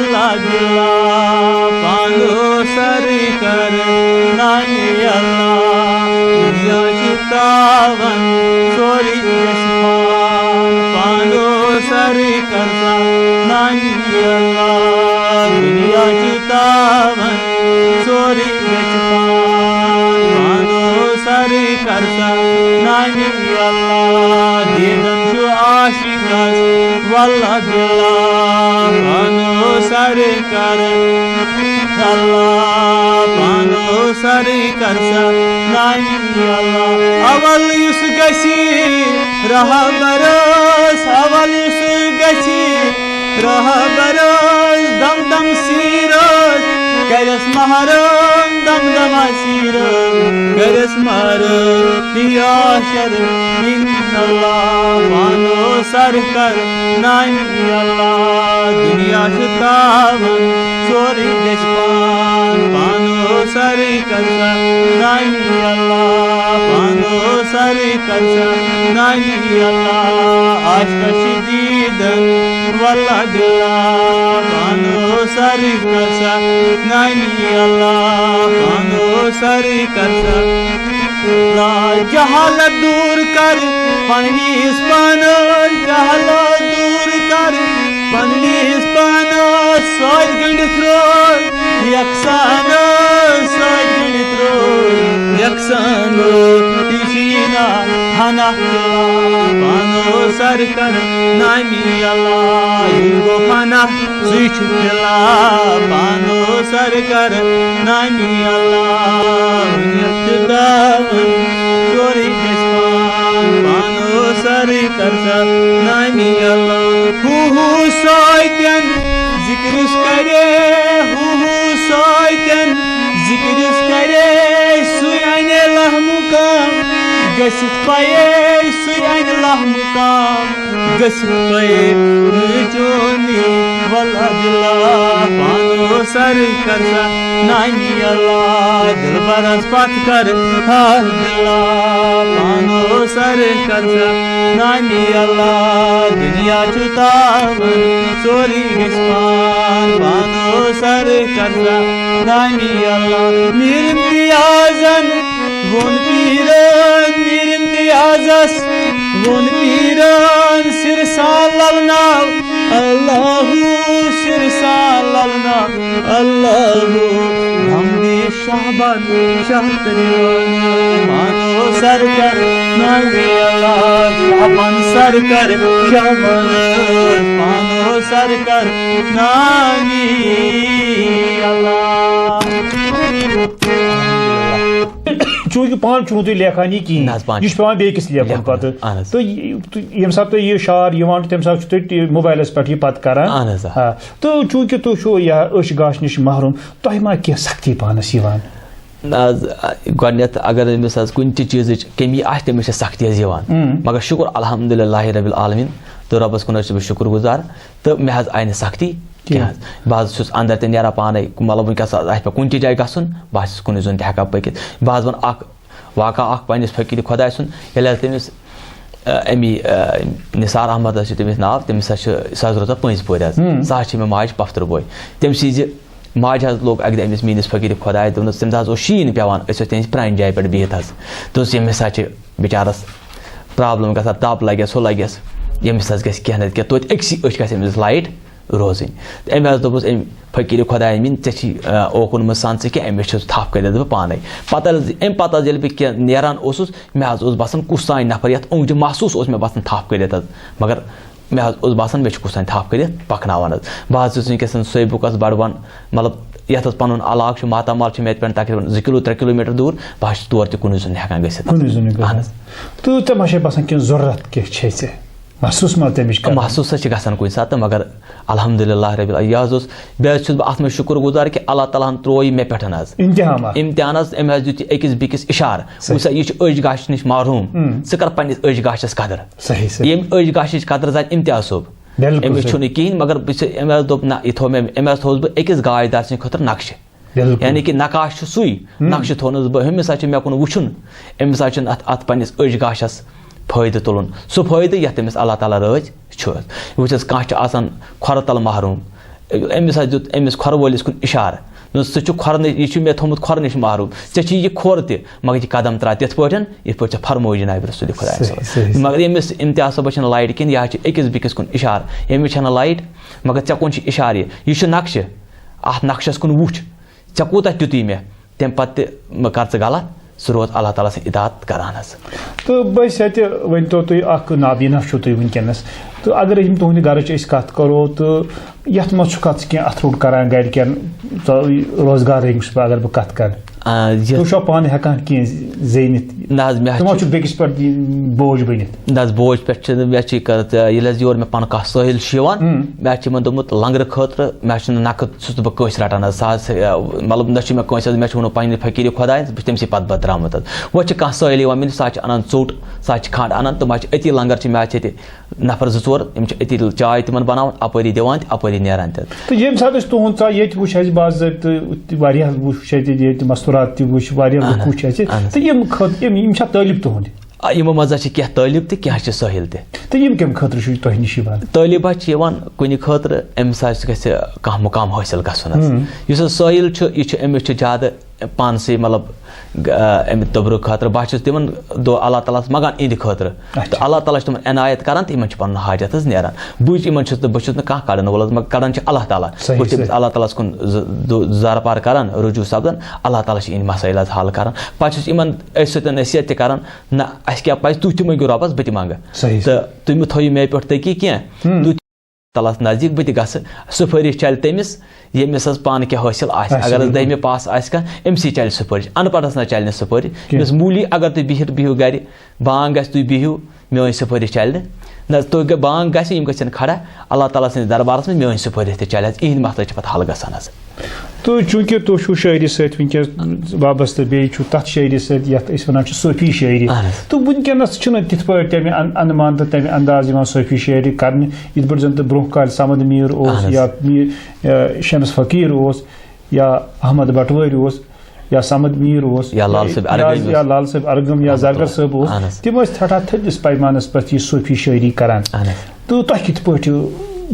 اللہ دِلا پانو سر کر نامی اللہ، دنیا چھُ تاون سورُے گژھِ پان، پانو سر کر سا نامی اللہ، دنیا چھُ تاون سورُے گژھِ پان، پانو سر کر سا نامی اللہ، دیدن چھُ عاشقس واللہ دِلا پانو سر کر، اللہ پانو سر کر سا نامی اللہ، اول یُس گژھِ رہبرس، اول یُس گژھِ رہبرس، دم دم سیرس کرس محرم، دم دم سیرس کرس محرم، یا شر من اللہ، پانو سر کر نامی اللہ، دنیا چھُ تاون سورُے گژھِ پان، پانو سر کر سا نامی اللہ، پانو سر کر سا نامی اللہ، عاشق شدیدن واللہ دِلا پانو سر کر سا نامی اللہ، پانو سر کر سا، لا جہالت دور کر پننِس پانس، جہالت دور کر پننِس پانس، سۭتۍ گٔنٛڈِتھ روز یکسان، سۭتۍ گٔنٛڈِتھ روز یکسان، یہِ چھُ یہِ نا ہنا پانو سر کر نامی اللہ، یہِ گوٚو فنا سُے چھُ فِلا پانو سر کر نامی اللہ، دُنیا چھُ تاون سورُے گژھِ پان، پانو سر کر سا نامی اللہ، ہو ہو سۭتٮ۪ن ذکرس کرے، ہو ہو سۭتٮ۪ن ذکرس کرے، سُے انے لہ مقام گژھِ پَیے، سُے انے لہ مقام گژھِ پَیے، چونی واللہ دِلا پانو سر کر سا نامی اللہ، دلبرس پتھ کر ہاتھ دِلا پانو سر کر سا نامی اللہ، دنیا چھُ تاون سورُے گژھِ پان، پانو سر کر سا نامی اللہ، میر امتیازن ووٚن پیرن، میر امتیازس ووٚن پیرن، سر سان للناو اللہ، سر سان للناو اللہ، ہم دی شہبان شاہ تریوان، پانو سر کر نامی اللہ، شہبان سر کر شہبان، پانو سر کر نامی اللہ۔ چونکہ پان چھُو نہٕ تُہۍ لیکھان یہِ کِہیٖنۍ، نہ حظ، پان یہِ چھُ پٮ۪وان بیٚیہِ کِس لیکھُن لیکھُن، پتہٕ۔ اہن حظ۔ تہٕ یہِ-، تہٕ ییٚمہِ ساتہٕ تُہۍ یہِ شعر یِوان چھُ، تَمہِ ساتہٕ چھُو تُہۍ ٹی-، موبایلَس پٮ۪ٹھ یہِ پَتہٕ کران۔ اہن حظ، آ۔ آ، تہٕ چونکہ تُہۍ چھُو یہِ أچھ گاش نِش محروم، تۄہہِ ما کینٛہہ سختی پانَس یِوان؟ نہ حظ، آ، گۄڈٕنٮ۪تھ اگر أمِس حظ کُنہِ تہِ چیٖزٕچ کٔمی آسہِ، تٔمِس چھِ سختی حظ یِوان۔ اۭں۔ مگر شُکُر الحمدللہ ربِ العالمین، تہٕ رۄبَس کُن حظ چھُس بہٕ شُکُر گُزار۔ تہٕ مےٚ حظ آیہِ نہٕ سختی کینٛہہ۔ کینٛہہ۔ بہٕ حظ چھُس اندر تہِ نیران پانے، مطلب وٕنکیٚس حظ آسہِ مےٚ کُنہِ تہِ جایہِ گژھُن، بہٕ حظ چھُس کُنُے زوٚن تہِ ہٮ۪کان پٔکِتھ۔ بہٕ حظ وَنہٕ اکھ واقعہ اکھ پننِس فقیٖر خۄداے سُنٛد، ییٚلہِ حظ تٔمِس، آ، امی، آ، نثار احمد حظ چھُ تٔمِس ناو، تٔمِس حظ چھُ، سُہ حظ روزان پٔنٛزۍ پورِ حظ۔ ہُم۔ سُہ حظ چھِ مےٚ ماجہِ پۄپھتٕر بوے۔ تٔمۍ سٕنٛزِ ماجہِ حظ لوٚگ اَکہِ دۄہ أمِس میٛٲنِس فقیٖر خۄدایَس، دوٚپنَس، تٔمِس حظ اوس شیٖن پٮ۪وان، أسۍ ٲسۍ تٔمِس پرٛانہِ جایہِ پٮ۪ٹھ بِہِتھ حظ۔ دوٚپُس، ییٚمِس حظ چھِ بِچارَس پرابلم گژھان، تَپھ لَگٮ۪س، ہُہ لَگٮ۪س، ییٚمِس حظ گژھِ کینٛہہ نَتہٕ کینٛہہ، توتہِ أکسٕے أچھ گژھِ أمِس لایٹ روزٕنۍ۔ تہٕ أمۍ حظ دوٚپُس، أمۍ فقیٖر خۄدایَن میٖن، ژےٚ چھی، آ، اوکُن منٛز سَن ژٕ کینٛہہ، أمِس چھُس تھَپھ کٔرِتھ بہٕ پانَے۔ پَتہٕ حظ، اَمہِ پَتہٕ حظ ییٚلہِ بہٕ کینٛہہ نیران اوسُس، مےٚ حظ اوس باسان کُس تام نفر یَتھ اوٚنٛگجہِ محسوٗس اوس مےٚ باسان تھَپھ کٔرِتھ حظ، مگر مےٚ حظ اوس باسان مےٚ چھُ کُس تام تھَپھ کٔرِتھ پَکناوان حظ۔ بہٕ حظ چھُس وٕنکیٚس سوے بُکَس بَڈوَن، مطلب یَتھ حظ پَنُن علاقہٕ چھُ، ماتامال چھُ مےٚ پٮ۪ٹھ تقریٖباً زٕ کِلوٗ ترٛےٚ کِلوٗمیٖٹر دوٗر، بہٕ حظ چھُس تور تہِ کُنُے زوٚن ہٮ۪کان گٔژھِتھ حظ۔ کُنُے زوٚنٕے گژھان۔ اہن حظ۔ تہٕ ژےٚ ما چھے باسان کینٛہہ ضروٗرت کینٛہہ چھے ژےٚ؟ محسوٗس ما تَمِچ کَران؟ محسوٗس حظ چھِ گژھان کُنہِ ساتہٕ، مگر الحمدللہ ربِ الع-، یہِ حظ اوس، بیٚیہِ حظ چھُس بہٕ اَتھ منٛز شُکُر گُزار کہِ اللہ تعالیٰ ہَن ترٛوو یہِ مےٚ پٮ۪ٹھ حظ۔ امتحان اَکھ۔ امتحان حظ، أمۍ حظ دیُت یہِ أکِس بیٚکِس اِشارٕ۔ صحیح۔ وٕچھ سا، یہِ چھُ أچھ گاشہِ نِش محروٗم۔ اۭں۔ ژٕ کَر پنٛنِس أچھ گاشَس قدٕر۔ صحیح، صحیح۔ ییٚمہِ أچھ گاشِچ قدٕر زانہِ امتیاز صٲب۔ بِلکُل أمِس صحیح۔ چھُنہٕ کِہیٖنۍ، مگر بہٕ چھُس، أمۍ حظ دوٚپ، نہ، یہِ تھوٚو مےٚ، أمۍ حظ تھوٚوُس بہٕ أکِس گاش دار سٕنٛدِ خٲطرٕ نقشہٕ۔ بِلکُل۔ یعنی کہِ نقاش چھُ سُے، ہُم۔ نقشہٕ تھوٚونَس بہٕ، ہُمِس حظ چھُ مےٚ کُن وٕچھُن، أمِس حظ چھُنہٕ اَتھ، اَتھ پنٛنِس أچھ گاشَس فٲیدٕ تُلُن، سُہ فٲیدٕ یَتھ أمِس اللہ تعالیٰ رٲضۍ چھُ۔ وٕچھ حظ، کانٛہہ چھُ آسان کھۄرٕ تَل محروٗم، أمِس ہا دیُت أمِس کھۄرٕ وٲلِس کُن اِشارٕ۔ دوٚپُن، "ژٕ چھُکھ کھۄرٕ نِش، یہِ چھُ مےٚ تھوٚمُت کھۄرٕ نِش محروٗم۔ ژےٚ چھُے یہِ کھۄر تہِ، مگر یہِ قدم ترٛاو تِتھ پٲٹھۍ، یِتھ پٲٹھۍ ژےٚ فرموو جناب رسول خۄدایَن صلی اللہ علیہ وسلم۔" صحیح، صحیح، صحیح۔ مگر ییٚمِس امتیاز صٲبَس چھَنہٕ لایٹ کِہیٖنۍ، یہِ حظ چھِ أکِس بیٚکِس کُن اِشارٕ۔ ییٚمِس چھَنہٕ لایٹ، مگر ژےٚ کُن چھِ اِشارٕ یہِ۔ یہِ چھُ نقشہٕ، اَتھ نقشَس کُن وٕچھ، ژےٚ کوٗتاہ دیُتُے مےٚ، تَمہِ پَتہٕ تہِ مہٕ کر ژٕ غلط، ژٕ روز اللہ تعالیٰ سٕنٛز اطاعت کران حظ۔ تہٕ بٔسۍ اَتہِ ؤنۍتو تُہۍ، اَکھ نابیٖنا چھُو تُہۍ وٕنکیٚنَس، تہٕ اگر یِم تُہٕنٛدِ گَرٕچ أسۍ کَتھ کَرو، تہٕ یَتھ منٛز چھُکھا ژٕ کینٛہہ اَتھٕ روٚٹ کَران گَرِکٮ۪ن، ژٕ روزگارٕے چھُس بہٕ، اگر بہٕ کَتھ کَرٕ؟ آ، یَتھ تُہۍ چھُوا پانہٕ ہٮ۪کان کینٛہہ زیٖنِتھ؟ نہ حظ، مےٚ حظ تِم ما چھُ چھُ بیٚکِس پٮ۪ٹھ یہِ بوج بٔنِتھ؟ نہ حظ، بوج پٮ۪ٹھ چھِنہٕ مےٚ چھِ یہِ کَران، ییٚلہِ حظ یورٕ مےٚ پَنُن کانٛہہ سٲحِل چھُ یِوان، ہُم۔ مےٚ حظ چھِ یِمَن دوٚپمُت، لنٛگرٕ خٲطرٕ مےٚ حظ چھُنہٕ نَقٕد چھُس نہٕ بہٕ کٲنٛسہِ رَٹان حظ۔ سُہ حظ، آ، مطلب، نہ چھُ مےٚ کٲنٛسہِ حظ، مےٚ چھُ ووٚنمُت پنٛنہِ فقیٖر خۄدایَس، بہٕ چھُس تٔمسٕے پَتہٕ پَتہٕ درٛامُت حظ۔ وۄنۍ چھِ کانٛہہ سٲحِل یِوان مِلِتھ، سُہ حظ چھِ اَنان ژوٚٹ، سُہ حظ چھِ کھنٛڈ اَنان، تِم حظ چھِ أتی لنٛگر چھِ، مےٚ حظ چھِ أتی نفر زٕ ژور، یِم چھِ أتی چاے تِمَن بَناوان، اَپٲری دِوان تہِ اَپٲری نیران تہِ حظ۔ تہٕ ییٚمہِ ساتہٕ أسۍ تُہُنٛد ژاو ییٚتہِ وٕچھ اَسہِ باضٲبطہٕ، تہِ واریاہ وٕچھ اَسہِ ییٚتہِ مستوٗرات تہِ وٕچھ، واریاہ اَہَن لُکھ حظ، وٕچھ اَسہِ۔ اَہَن حظ۔ تہٕ یِم خٲط-، یِم، یِم چھا طٲلب تُہُنٛدۍ؟ آ، یِمو منٛز حظ چھِ کینٛہہ طٲلب تہِ، کینٛہہ چھِ سٲحِل تہِ۔ تہٕ یِم کَمہِ خٲطرٕ چھِ تۄہہِ نِش یِوان؟ طٲلب حظ چھِ یِوان کُنہِ خٲطرٕ، أمِس حظ گژھِ کانٛہہ مُقام حٲصِل گژھُن حظ۔ ہُم۔ یُس حظ سٲحِل چھُ، یہِ چھُ، أمِس چھُ زیادٕ پانسٕے، مطلب، گ-، آ، اَمہِ توٚبرُک خٲطرٕ۔ بہٕ حظ چھُس تِمَن دۄہ اللہ تعالیٰ ہَس منٛگان اِہِنٛدِ خٲطرٕ۔ اچھا۔ تہٕ اللہ تعالیٰ چھُ تِمَن عنایت کَران تہٕ یِمَن چھُ پَنُن حاجت حظ نیران۔ بہٕ چھُس، یِمَن چھُس نہٕ، بہٕ چھُس نہٕ کانٛہہ کَڑَن وول حظ، مگر کَڑان چھُ اللہ تعالیٰ۔ صحیح، بہٕ چھُس تٔمِس صحیح۔ اللہ تعالیٰ ہَس کُن ز-، دُ-، زارٕ پار کَران، رجوع سَپدان، اللہ تعالیٰ چھُ یِہِنٛدۍ مسٲیِل حظ حل کَران۔ پَتہٕ چھُس یِمَن أتھۍ سۭتۍ نصیحت تہِ کَران، نہ، اَسہِ کیٛاہ پَزِ، تُہۍ تہِ مٔنٛگِو رۄبَس، بہٕ تہِ منٛگہٕ۔ صحیح۔ تہٕ تُہۍ مہٕ تھٲیِو مے پٮ۪ٹھ تٔکی کینٛہہ۔ ہُم۔ تُہۍ تہِ اللہ ہَس نزدیٖک، بہٕ تہِ گژھٕ۔ سُفٲرِش چَلہِ تٔمِس، ییٚمِس حظ پانہٕ کینٛہہ حٲصِل آسہِ۔ آسہِ، اگر حظ بِلکُل۔ دٔہمہِ پاس آسہِ کانٛہہ، أمسٕے چَلہِ سُفٲرِش۔ اَن پَڑھَس نہ چَلہِ نہٕ سُفٲرِش۔ کینٛہہ۔ ییٚمِس موٗلی اگر تُہۍ بِہِتھ بِہِو گَرِ، بانٛگ گژھِ، تُہۍ بِہِو، میٛٲنۍ سُفٲرِش چَلہِ نہٕ۔ نہ، تُہۍ گٔے، بانٛگ گژھِ، یِم گژھن کھڑا، اللہ تعالیٰ سٕنٛدِس دربارَس منٛز میٛٲنۍ سُفٲرِش تہِ چَلہِ حظ، یِہِنٛدۍ مسلہٕ چھِ پَتہٕ حل گژھان حظ۔ تہٕ چوٗنٛکہِ تُہۍ چھِو شٲعری سۭتۍ وٕنکیٚس وابستہٕ، بیٚیہِ چھُو تَتھ شٲعری سۭتۍ یَتھ أسۍ وَنان چھِ صوٗفی شٲعری۔ اَہَن حظ۔ تہٕ وٕنکیٚنَس چھُنہٕ تِتھ پٲٹھۍ تَمہِ اَن-، اَنٛدٕ مان تہٕ تَمہِ اَنداز یِوان صوٗفی شٲعری کَرنہٕ، یِتھ پٲٹھۍ زَن تہٕ برٛونٛہہ کالہِ صمد میٖر اوس، اَہَن حظ۔ یا میٖر، یا شمس فقیٖر اوس، یا احمد بٹوٲرۍ اوس، یا صمد میٖر اوس، یا لال صٲب یا، ارغٲنۍ یا اوس۔ لال صٲب ارغم، یا احمد زرگر بٹوٲرۍ۔ صٲب اوس، اَہَن حظ۔ تِم ٲسۍ ٹھٹھا تھٔدِس پیمانَس پٮ۪ٹھ یہِ صوٗفی شٲعری کَران۔ اَہَن حظ۔ تہٕ تۄہہِ کِتھ پٲٹھۍ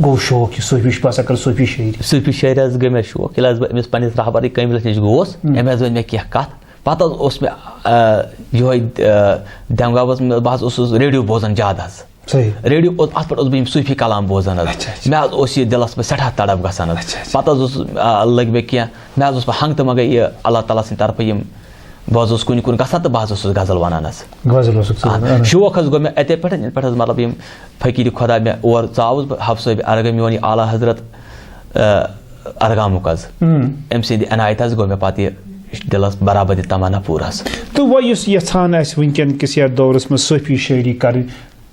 گوٚو شوق یہِ صوٗفی، بہٕ ہسا کَرٕ صوٗفی شٲعری؟ صوٗفی شٲعری حظ گٔے مےٚ شوق، ییٚلہِ حظ بہٕ أمِس پنٛنِس رہبر کٲمِلَس نِش گوس، ہُم۔ أمۍ حظ ؤنۍ مےٚ کینٛہہ کَتھ۔ پَتہٕ حظ اوس مےٚ، آ، یِہوٚے، آ، دٮ۪مہٕ گاوَس منٛز، بہٕ حظ اوسُس ریڈیو بوزان زیادٕ حظ۔ صحیح۔ ریڈیو اوس، اَتھ پٮ۪ٹھ اوسُس بہٕ یِم صوٗفی کلام بوزان حظ۔ اچھا، اچھا۔ مےٚ حظ اوس یہِ دِلَس منٛز سٮ۪ٹھاہ تڑپ گژھان حظ۔ اچھا، اچھا۔ پَتہٕ حظ اوس، آ، لٔگۍ مےٚ کینٛہہ، مےٚ حظ اوس پَتہٕ ہنٛگتہٕ منٛگَے یہِ اللہ تعالیٰ سٕنٛدِ طرفہٕ یِم، بہٕ حظ اوسُس کُنہِ کُن گژھان تہٕ بہٕ حظ اوسُس غزل وَنان حظ۔ غزل اوسُکھ ژٕ آ، وَنان، اَہَن۔ شوق حظ گوٚو مےٚ اَتے پٮ۪ٹھ، ییٚتہِ پٮ۪ٹھ حظ مطلب یِم فقیٖر خۄدا مےٚ اور ژاوُس بہٕ، حب صٲبِ ارغم میون یہِ اعلیٰ حضرت، آ، ارغامُک حظ۔ ہُم۔ أمۍ سٕنٛدِ عنایت حظ گوٚو مےٚ پَتہٕ یہِ دِلَس برابر یہِ تمنا پوٗرٕ حظ۔ تہٕ وۄنۍ یُس یَژھان آسہِ وٕنکیٚن کِس یَتھ دورَس منٛز صوٗفی شٲعری کَرٕنۍ،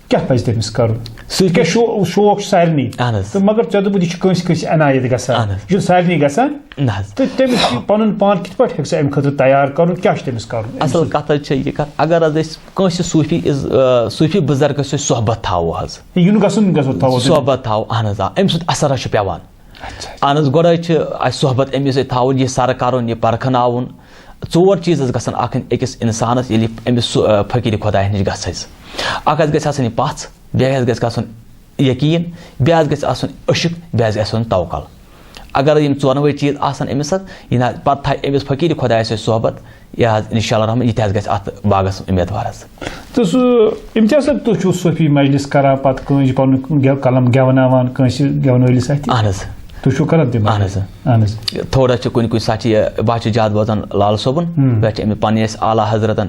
کیٛاہ پَزِ تٔمِس کَرُن؟ صوٗفی تِکیٛازِ شو-، شوق چھُ سارنٕے۔ اَہَن حظ۔ تہٕ مگر ژےٚ دوٚپُتھ، یہِ چھُ کٲنٛسہِ کٲنٛسہِ عنایت گژھان۔ اَہَن حظ۔ یہِ چھُنہٕ سارنٕے گژھان۔ نہ حظ۔ تہٕ تٔمِس یہِ پَنُن پان کِتھ پٲٹھۍ ہیٚکہِ سُہ اَمہِ خٲطرٕ تیار کَرُن؟ کیٛاہ چھُ تٔمِس کَرُن؟ اَصٕل کَتھ حظ چھےٚ یہِ کَتھ، اگر حظ أسۍ کٲنٛسہِ صوٗفی عز-، آ، صوٗفی بُزرگَس سۭتۍ صحبت تھاوو حظ۔ یُن گژھُن گژھو تھاوو تٔمِس۔ صحبت تھاوو، اَہَن حظ، آ، اَمہِ سۭتۍ اثر حظ چھُ پٮ۪وان۔ اچھا، اچھا۔ اَہَن حظ، گۄڈٕ حظ چھِ اَسہِ صحبت أمِس سۭتۍ تھاوُن، یہِ سَرٕ کَرُن، یہِ پَرکھناوُن۔ ژور چیٖز حظ گژھن آکھٕنۍ أکِس اِنسانَس، ییٚلہِ یہِ أمِس سُہ، آ، فقیٖرِ خۄدایَس نِش گژھِ حظ۔ اَکھ حظ گژھِ آسٕنۍ یہِ پَژھ، بیٚیہِ حظ گژھِ گژھُن یقیٖن، بیٚیہِ حظ گژھِ آسُن عشق، بیٚیہِ حظ گژھِ آسُن توکل۔ اگر یِم ژۄنوَے چیٖز آسَن أمِس حظ، یہِ نہ حظ، پَتہٕ تھایہِ أمِس فقیٖرِ خۄدایَس سۭتۍ صحبت، یہِ حظ، اِنشاء اللہ الرحمٰن، یہِ تہِ حظ گژھِ اَتھ باغَس اُمیدوار حظ۔ تہٕ سُہ، اِمتیاز صٲب، تُہۍ چھِو صوٗفی مجلس کران، پَتہٕ کٲنٛسہِ پَنُن گٮ۪و-، قلم گٮ۪وناوان کٲنٛسہِ گٮ۪ونہٕ وٲلِس اَتھِ؟ اَہَن حظ۔ تُہۍ چھِو کران تِم؟ اَہَن حظ۔ اَہَن حظ۔ تھوڑا چھِ کُنہِ کُنہِ ساتہٕ چھِ یہِ، بہٕ حظ چھُس زیادٕ بوزان لال صٲبُن، ہُم۔ پٮ۪ٹھ چھِ أمِس پنٛنہِ اَسہِ اعلیٰ حضرتن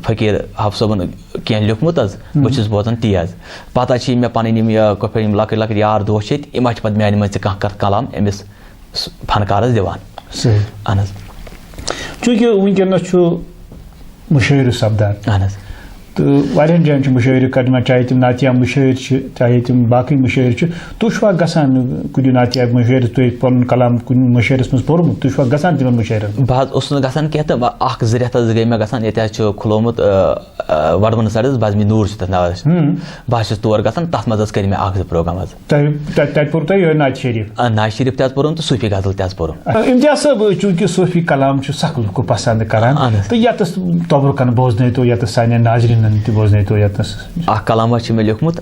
فقیٖر حب صٲبُن کینٛہہ لیوٗکھمُت حظ، ہُم۔ بہٕ چھُس بوزان تی حظ۔ پَتہٕ حظ چھِ یِم مےٚ پَنٕنۍ یِم، یہِ، کۄپھِ، یِم لۄکٕٹۍ لۄکٕٹۍ یار دوس چھِ ییٚتہِ، یِم حظ چھِ پَتہٕ میٛانہِ منٛز تہِ کانٛہہ کانٛہہ کلام أمِس س-، فنکارس دِوان۔ صحیح۔ اہن حظ۔ چوٗنٛکہِ وٕنکیٚنَس چھُ مُشٲعرٕ سپدان۔ اہن حظ۔ تہٕ واریاہَن جایَن چھُ مُشٲعرٕ کَرنہٕ یِوان، چاہے تِم نعتیہ مُشٲعرٕ چھِ، چاہے تِم باقٕے مُشٲعرٕ چھِ۔ تُہۍ چھُوا گژھان کُنہِ نعتیہ مُشٲعرَس، تُہۍ پَنُن کلام کُنہِ مُشٲعرَس منٛز پوٚرمُت، تُہۍ چھُوا گژھان تِمَن مُشٲعرَن؟ بہٕ حظ اوسُس نہٕ گژھان کینٛہہ، تہٕ وۄنۍ اَکھ زٕ رٮ۪تھ حظ گٔے مےٚ گژھان، ییٚتہِ حظ چھُ کھُلومُت، آ، آ، وَڈوُن سایڈَس بزمِ نوٗر چھُ تَتھ ناو حظ۔ ہُم۔ بہٕ حظ چھُس تور گژھان، تَتھ منٛز حظ کٔرۍ مےٚ اَکھ زٕ پروگرام حظ۔ تۄہہِ، تَتہِ، تَتہِ پوٚر تۄہہِ یِہوٚے نعت شریٖف؟ آ، نعت شریٖف تہِ حظ پوٚرُم تہٕ صوٗفی غزل تہِ حظ پوٚرُم۔ اِمتیاز صٲب، چوٗنٛکہِ صوٗفی کلام چھُ سخ لُکھ پسنٛد کران، اہن حظ۔ تہٕ یَتَس تبرُکن بوزنٲیتو، یَتَس سانٮ۪ن ناظریٖنَن تہِ بوزنٲیتو یَتَس۔ اَکھ کلام حظ چھُ مےٚ لیوٗکھمُت،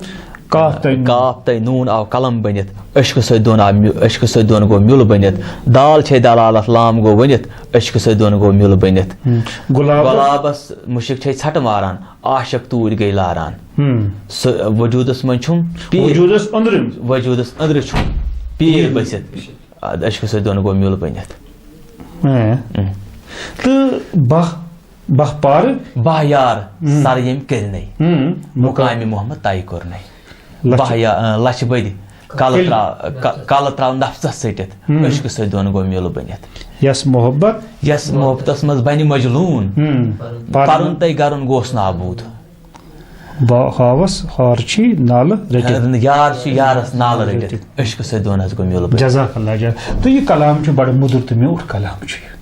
کاف تہٕ نوٗن۔ کاف تہٕ نوٗن آو قلم بٔنِتھ، عشقہٕ سۭتۍ دۄن آو میُ- عشقہٕ سۭتۍ دۄن گوٚو میُل بٔنِتھ۔ دال چھے دلالت لام گوٚو ؤنِتھ، عشقہٕ سۭتۍ دۄن گوٚو میُل بٔنِتھ۔ ہم۔ گۄلابس۔ گۄلابس مُشک چھے ژھٹہٕ ماران، عاشق توٗرۍ گٔے لاران۔ ہم۔ سُہ وجوٗدس منٛز چھُم پیٖر، وجوٗدس أنٛدرِم۔ وجوٗدس أنٛدرٕ چھُم پیٖر بٔسِتھ، عشقہٕ سۭتۍ دۄن گوٚو میُل بٔنِتھ۔ ہاں۔ ہم۔ تہٕ باہ باہ پارٕ۔ باہ یار ہم۔ سر ییٚمۍ کٔرۍ نَے، ہم۔ مقامِ محمد طے کوٚر نَے۔ لچھِ۔ باہ یا اۭں، لچھِ بٔدۍ کلہٕ تیٚلہِ۔ ترٛاو ک- کلہٕ ترٛاو نفژس ژٔٹِتھ، ہم۔ عشقہٕ سۭتۍ دۄن گوٚو میُل بٔنِتھ۔ یس محبت۔ یس محبتس منٛز بنہِ مجلوٗن، ہم۔ پرُن تہٕ گرُن گوس نابوٗد۔ با ہاوس ہار چھی نالہٕ رٔٹِتھ۔ یار چھُ یارس نالہٕ رٔٹِتھ، عشقہٕ سۭتۍ دۄن حظ گوٚو میُل بٔنِتھ۔ جزاک اللہ جزاک۔ تہٕ یہِ کلام چھُ بڑٕ مُدُر تہٕ میوٗٹھ کلام چھُ یہِ۔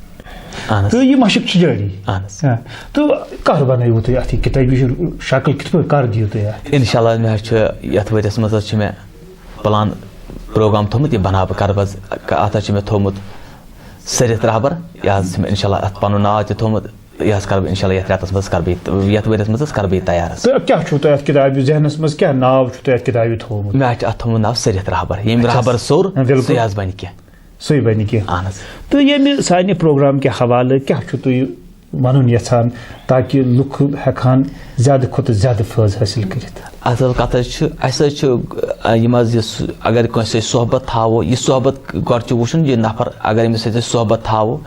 اہن حظ۔ تہٕ یہِ مشق چھِ جٲری۔ اہن حظ۔ ہاں۔ تہٕ کر بنٲیِو تُہۍ اتھ یہِ کِتابہِ شکل کِتھ پٲٹھۍ کر دِیِو تُہۍ اتھ؟ انشاءاللہ مےٚ حظ چھُ یتھ ؤریس منٛز حظ چھُ مےٚ پلان پروگرام تھوٚمُت، یہِ بناو بہٕ کرٕ بہٕ حظ، اتھ حظ چھُ مےٚ تھوٚمُت سٔرِتھ رہبر، یہِ حظ چھُ مےٚ انشاءاللہ اتھ پنُن ناو تہِ تھوٚمُت، یہِ حظ کرٕ بہٕ انشاءاللہ یتھ رٮ۪تس منٛز کرٕ بہٕ یہِ، یتھ ؤریس منٛز حظ کرٕ بہٕ یہِ تیار حظ۔ تہٕ کیٛاہ چھُو تۄہہِ اَتھ کِتابہِ ذہنَس منٛز کیٛاہ ناو چھُو تۄہہِ اَتھ کِتابہِ تھوٚومُت؟ مےٚ حظ چھُ اتھ تھوٚمُت ناو سٔرِتھ رہبر، ییٚمۍ اچھا۔ رہبر سوٚر بِلکُل۔ سُے حظ بنہِ کینٛہہ۔ سُے بنہِ کینٛہہ۔ اہن حظ۔ تہٕ ییٚمہِ سانہِ پروگرام کہِ حوالہٕ کیٛاہ چھُو تُہۍ ونُن یژھان تاکہِ لُکھ ہٮ۪کہٕ ہن زیادٕ کھۄتہٕ زیادٕ فٲیدٕ حٲصِل کٔرِتھ؟ اصل کتھ حظ چھِ، اسہِ حظ چھُ، آ، یِم حظ یہِ س- اگر کٲنٛسہِ سۭتۍ صحبت تھاوو، یہِ صحبت گۄڈٕ چھُ وٕچھُن یہِ نفر، اگر أمِس سۭتۍ أسۍ صحبت تھاوو،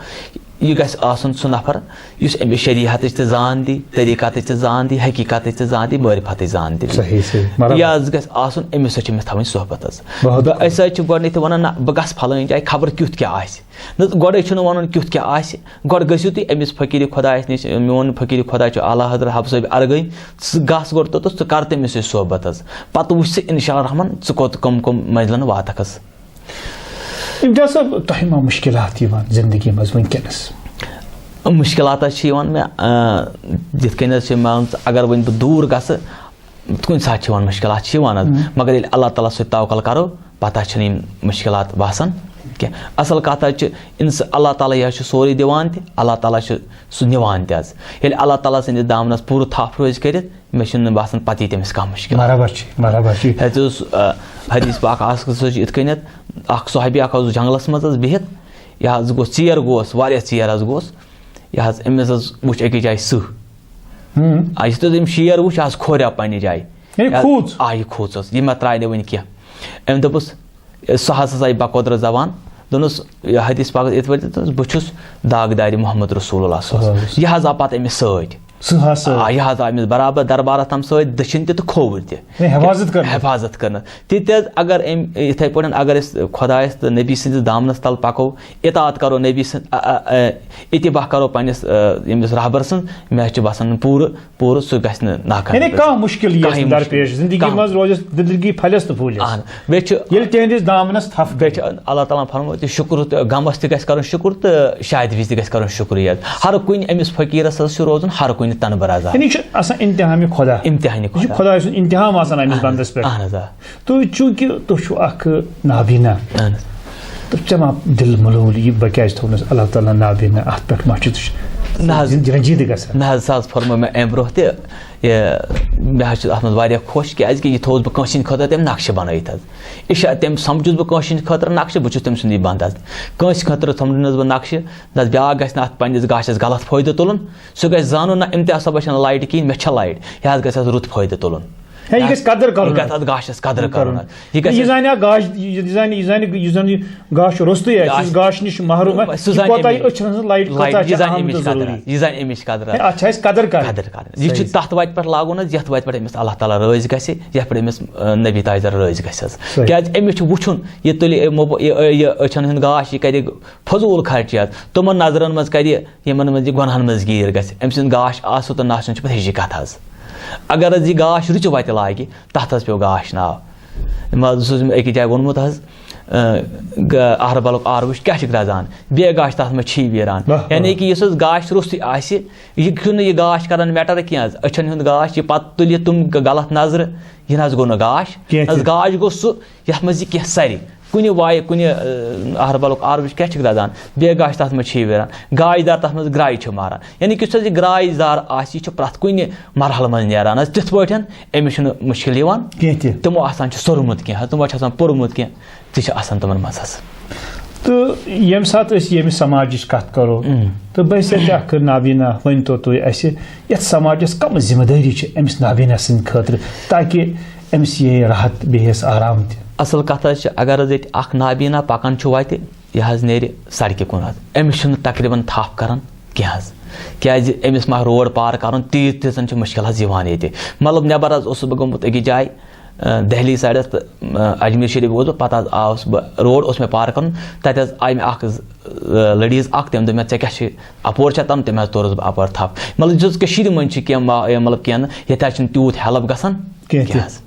یہِ گژھِ آسُن سُہ نفر یُس أمِس شریعتٕچ تہِ زان دی، طریٖقتٕچ تہِ زان دی، حقیقتٕچ تہِ زان دی، معرفتٕچ زان دی۔ صحیح، صحیح۔ مرحبا۔ یہِ حظ گژھِ آسُن، أمِس سۭتۍ چھِ أمِس تھاوٕنۍ صحبت حظ۔ بہت بہٕ- أسۍ حظ چھِ گۄڈٕنٮ۪تھٕے ونان، نہ، بہٕ گژھٕ فلٲنۍ جایہِ، خبر کیُتھ کیٛاہ آسہِ۔ نہ، گۄڈَے چھُنہٕ وَنُن کیُتھ کیٛاہ آسہِ۔ گۄڈٕ گٔژھِو تُہۍ أمِس فقیٖرِ خۄدایَس نِش، میون فقیٖرِ خۄدا چھُ اعلیٰ حضرت حب صٲب ارگٔنۍ، ژٕ گژھ گۄڈٕ توٚتَس، ژٕ کر تٔمِس سۭتۍ صحبت حظ۔ پَتہٕ وٕچھ ژٕ انشاء اللہ الرحمن ژٕ کوٚت کٕم کٕم منزلَن واتَکھ حظ۔ امتیاز صٲب، تۄہہِ ما مُشکلات یِوان زندگی منٛز وٕنکیٚنس؟ مُشکلات حظ چھِ یِوان مےٚ، آ، یِتھ کٔنۍ حظ چھِ مان ژٕ، اگر وۄنۍ بہٕ دوٗر گژھٕ، کُنہِ ساتہٕ چھِ یِوان مُشکلات، چھِ یِوان حظ، مگر ییٚلہِ اللہ تعالیٰ سۭتۍ توکل کرو، پتہٕ حظ چھِنہٕ یِم مُشکلات باسان کینٛہہ۔ اصل کتھ حظ چھِ، انس-، اللہ تعالیٰ یہِ حظ چھُ سورُے دِوان تہِ، اللہ تعالیٰ چھُ سُہ نِوان تہِ حظ۔ ییٚلہِ اللہ تعالیٰ سٕنٛدِس دامنس پوٗرٕ تھپھ روزِ کٔرِتھ، مےٚ چھُنہٕ باسان پتی تٔمِس کانٛہہ مُشکلات۔ برابر چھِ، برابر چھِ۔ اَتہِ اوس، آ، حدیث پاک اکھ سُہ چھُ یِتھ کٔنٮ۪تھ، اکھ صحابی اکھ اوس جنگلس منٛز حظ بِہِتھ، یہِ حظ گوٚو ژیر گوس، واریاہ ژیر حظ گوس، یہِ حظ أمِس حظ وٕچھ أکِس جایہِ سٕہہ۔ ہُم۔ آ، یُتھ حظ أمۍ شیر وٕچھ، آز کھوریو پننہِ جایہِ۔ یعنی یہِ حظ- کھوٗژ؟ آ، یہِ کھوٗژ حظ، یہِ مہ ترٛایہِ نہٕ وۄنۍ کینٛہہ۔ أمۍ دوٚپُس، سُہ حظ ہسا آیہِ بقۄدرت زبان، دوٚپنَس، یہِ حدیث پاکَس یِتھ پٲٹھۍ تہِ دوٚپنَس، بہٕ چھُس داغدارِ محمد رسول اللہ صلی اللہ علیہ وسلم۔ صلی اللہ علیہ وسلم۔ یہِ حظ آو پتہٕ أمِس سۭتۍ۔ سُہ حظ سۭتۍ۔ آ، یہِ حظ آو أمِس برابر دربارَس تام سۭتۍ، دٔچھِنۍ تہِ تہٕ کھووُر تہِ۔ ہے، حفاظت کٔرنَس۔ حفاظت کٔرنَس۔ تِکیٛازِ اگر أمۍ یِتھَے پٲٹھۍ اگر أسۍ خۄدایَس تہٕ نبی سٕنٛدِس دامنَس تَل پَکو، اطاعت کَرو نبی سٕنٛز، آ، آ، آ، اتباع کَرو پنٛنِس، آ، ییٚمِس رہبر سٕنٛز، مےٚ حظ چھُ باسان پوٗرٕ پوٗرٕ سُہ گژھِ نہٕ ناکام۔ یعنی کانٛہہ مُشکل یِیَس کانٛہہ نہٕ مُشکل۔ درپیش، زندگی کانٛہہ۔ منٛز روزٮ۪س زندگی پھلٮ۪س تہٕ پھوٗلٮ۪س۔ اہن۔ بیٚیہِ چھُ ییٚلہِ تِہنٛدِس دامنَس تھپھ بیٚیہِ چھُ اللہ تعالیٰ ہن فرموو تہِ، شُکُر تہٕ غمس تہِ گژھِ کرُن شُکُر تہٕ شادِ وِزِ تہِ گژھِ کرُن شُکُر یاد۔ ہر کُنہِ أمِس فقیٖرس حظ چھُ روزُن ہر کُنہِ تنہٕ برازا۔ یعنی یہِ چھُ آسان امتحان خۄدا۔ امتحانِ یہِ چھُ خۄدا۔ خۄداے سُنٛد امتحان آسان أمِس اہن حظ، بندس پٮ۪ٹھ۔ اہن حظ، آ۔ تہٕ چوٗنٛکہِ تُہۍ چھِو اکھ نابیٖنا، اہن حظ۔ تہٕ ژےٚ ما دِل ملوٗل یہِ بہٕ کیٛازِ تھوٚونَس اللہ تعالیٰ نابیٖنا، اَتھ پٮ۪ٹھ ما چھُ ژٕ نہ حظ۔ زِندٕ رنجیٖدٕ گژھان؟ نہ حظ، سُہ حظ فرموو مےٚ امہِ برونٛہہ تہِ، یہِ، مےٚ حظ چھُ اَتھ منٛز واریاہ خۄش، کیٛازِکہِ یہِ تھوٚوُس بہٕ کٲنٛسہِ ہِنٛدِ خٲطرٕ تٔمۍ نقشہٕ بنٲیِتھ حظ۔ یہِ چھا تٔمۍ سمجھُس بہٕ کٲنٛسہِ ہِنٛدِ خٲطرٕ نقشہٕ، بہٕ چھُس تٔمۍ سُنٛدُے بنٛدٕ حظ۔ کٲنٛسہِ خٲطرٕ سمجھُن حظ بہٕ نقشہٕ، نہ حظ، بیٛاکھ گژھِ نہٕ اَتھ پنٛنِس گاشَس غلط فٲیدٕ تُلُن۔ سُہ گژھِ زانُن، نہ، امتیاز صٲبَس چھَنہٕ لایٹہِ کِہیٖنۍ، مےٚ چھےٚ لایٹ، یہِ حظ گژھِ اَتھ رُت فٲیدٕ تُلُن۔ ہے، یہِ گژھِ قدر کَرُن۔ یہِ گژھِ اَتھ گاشَس قدر کَرُن حظ۔ یہِ گژھِ یہِ زانہِ اکھ گاش، یہِ زانہِ، یہِ زانہِ، یُس زن یہِ گاش روٚستُے آسہِ، گاش۔ یُس گاش نِش محروم آسہِ، یہِ زانہِ کوتاہ اَمِچ أچھن ہٕنٛز لایٹ لایٹ، کۭژاہ چھِ یہِ زانہِ اہم اَمِچ تہٕ قدر ضروٗری۔ حظ، یہِ زانہِ اَمِچ قدر ہے، حظ۔ اَتھ چھِ اَسہِ قدر کَرٕنۍ۔ قدر کَرٕنۍ۔ یہِ چھُ صحیح۔ تَتھ وَتہِ پٮ۪ٹھ لاگُن حظ، یَتھ وَتہِ پٮ۪ٹھ أمِس اللہ تعالیٰ رٲضۍ گژھِ، یَتھ پٮ۪ٹھ أمِس، آ، نبی تاجدار رٲضۍ گژھِ حظ۔ صحیح۔ کیٛازِ أمِس چھُ وٕچھُن، یہِ تُلہِ، یہِ مۄب-، یہِ، یہِ أچھن ہُنٛد گاش، یہِ کَرِ فضوٗل خرچی حظ۔ تِمَن نظرَن منٛز کَرِ یِمَن منٛز یہِ گۄناہَن منٛز گیٖر گژھِ، أمۍ سٕنٛدۍ گاش آسُن تہٕ نہ آسُن چھِ پَتہٕ ہِشی کَتھ حظ۔ اگر حظ یہِ گاش رٕژِ وَتہِ لاگہِ، تَتھ حظ پیوٚو گاش ناو۔ مان ژٕ، سُہ اوس مےٚ أکِس جایہِ ووٚنمُت حظ، اَہربَلُک آر وٕچھ کیٛاہ چھِ گرٛزان، بیٚیہِ گاش تَتھ منٛز چھی ویران۔ واہ، واہ۔ یعنی کہِ یُس حظ گاش روٚستُے آسہِ، یہِ چھُنہٕ یہِ گاش کَران matter کینٛہہ حظ۔ أچھَن ہُنٛد گاش، یہِ پَتہٕ تُلہِ تِم غلط نظرٕ، یہِ نہ حظ گوٚو نہٕ گاش، کینٛہہ تہِ۔ نہ حظ، گاش گوٚو سُہ، یَتھ منٛز یہِ کینٛہہ سَرِ۔ کُنہِ وایہِ، کُنہِ، آ، اہربلُک آربٕچ کیٛاہ چھِکھ دَزان؟ بیٚیہِ گاش تَتھ منٛز چھِ یہِ ویران۔ گاش دار تَتھ منٛز گرٛایہِ چھِ ماران۔ یعنی کہِ یُس حظ یہِ گرٛایہِ دار آسہِ، یہِ چھُ پرٛٮ۪تھ کُنہِ مرحلہٕ منٛز نیران حظ۔ تِتھ پٲٹھۍ أمِس چھُنہٕ مُشکِل یِوان۔ کینٛہہ تہِ۔ تِمو آسان چھُ سوٚرمُت کینٛہہ حظ، تِمو چھِ آسان پوٚرمُت کینٛہہ، تہِ چھِ آسان تِمَن منٛز حظ۔ تہٕ ییٚمہِ ساتہٕ أسۍ ییٚمہِ سماجٕچ کَتھ کَرو، اۭں۔ تہٕ بہٕ حظ چھُس اَکھ نابیٖنا، ؤنۍ تو تُہۍ اَسہِ، یَتھ سماجَس کَم ذِمہٕ دٲری چھِ أمِس نابیٖنا سٕنٛدِ خٲطرٕ، تاکہِ أمِس یی راحت، بیٚیہِ یِیَس آرام تہِ؟ اَصٕل کَتھ حظ چھِ، اگر حظ ییٚتہِ اَکھ نابیٖنا پَکان چھُ وَتہِ، یہِ حظ نیرِ سڑکہِ کُن حظ، أمِس چھُنہٕ تقریٖباً تھپھ کَران کینٛہہ حظ، کیٛازِ أمِس ما روڈ پار کَرُن، تیٖژ تیٖژَن چھِ مُشکِل حظ یِوان ییٚتہِ۔ مطلب، نٮ۪بَر حظ اوسُس بہٕ گوٚمُت أکِس جایہِ، دہلی سایڈس تہٕ اجمیر شریف گوس بہٕ، پتہٕ حظ آوُس بہٕ، روڈ اوس مےٚ پار کرُن، تتہِ حظ آیہِ مےٚ اکھ لیڈیز اکھ، تٔمۍ دوٚپ مےٚ، "ژےٚ کیٛاہ چھِ اپور چھےٚ ترُن؟" تٔمۍ حظ توٚرُس بہٕ اپور تھپھ۔ مطلب، یُس کٔشیٖرِ منٛز چھِ کینٛہہ ما-، مطلب، کینٛہہ نہٕ، ییٚتہِ حظ چھِنہٕ تیوٗت ہیلپ گژھان کینٛہہ۔ کینٛہہ حظ۔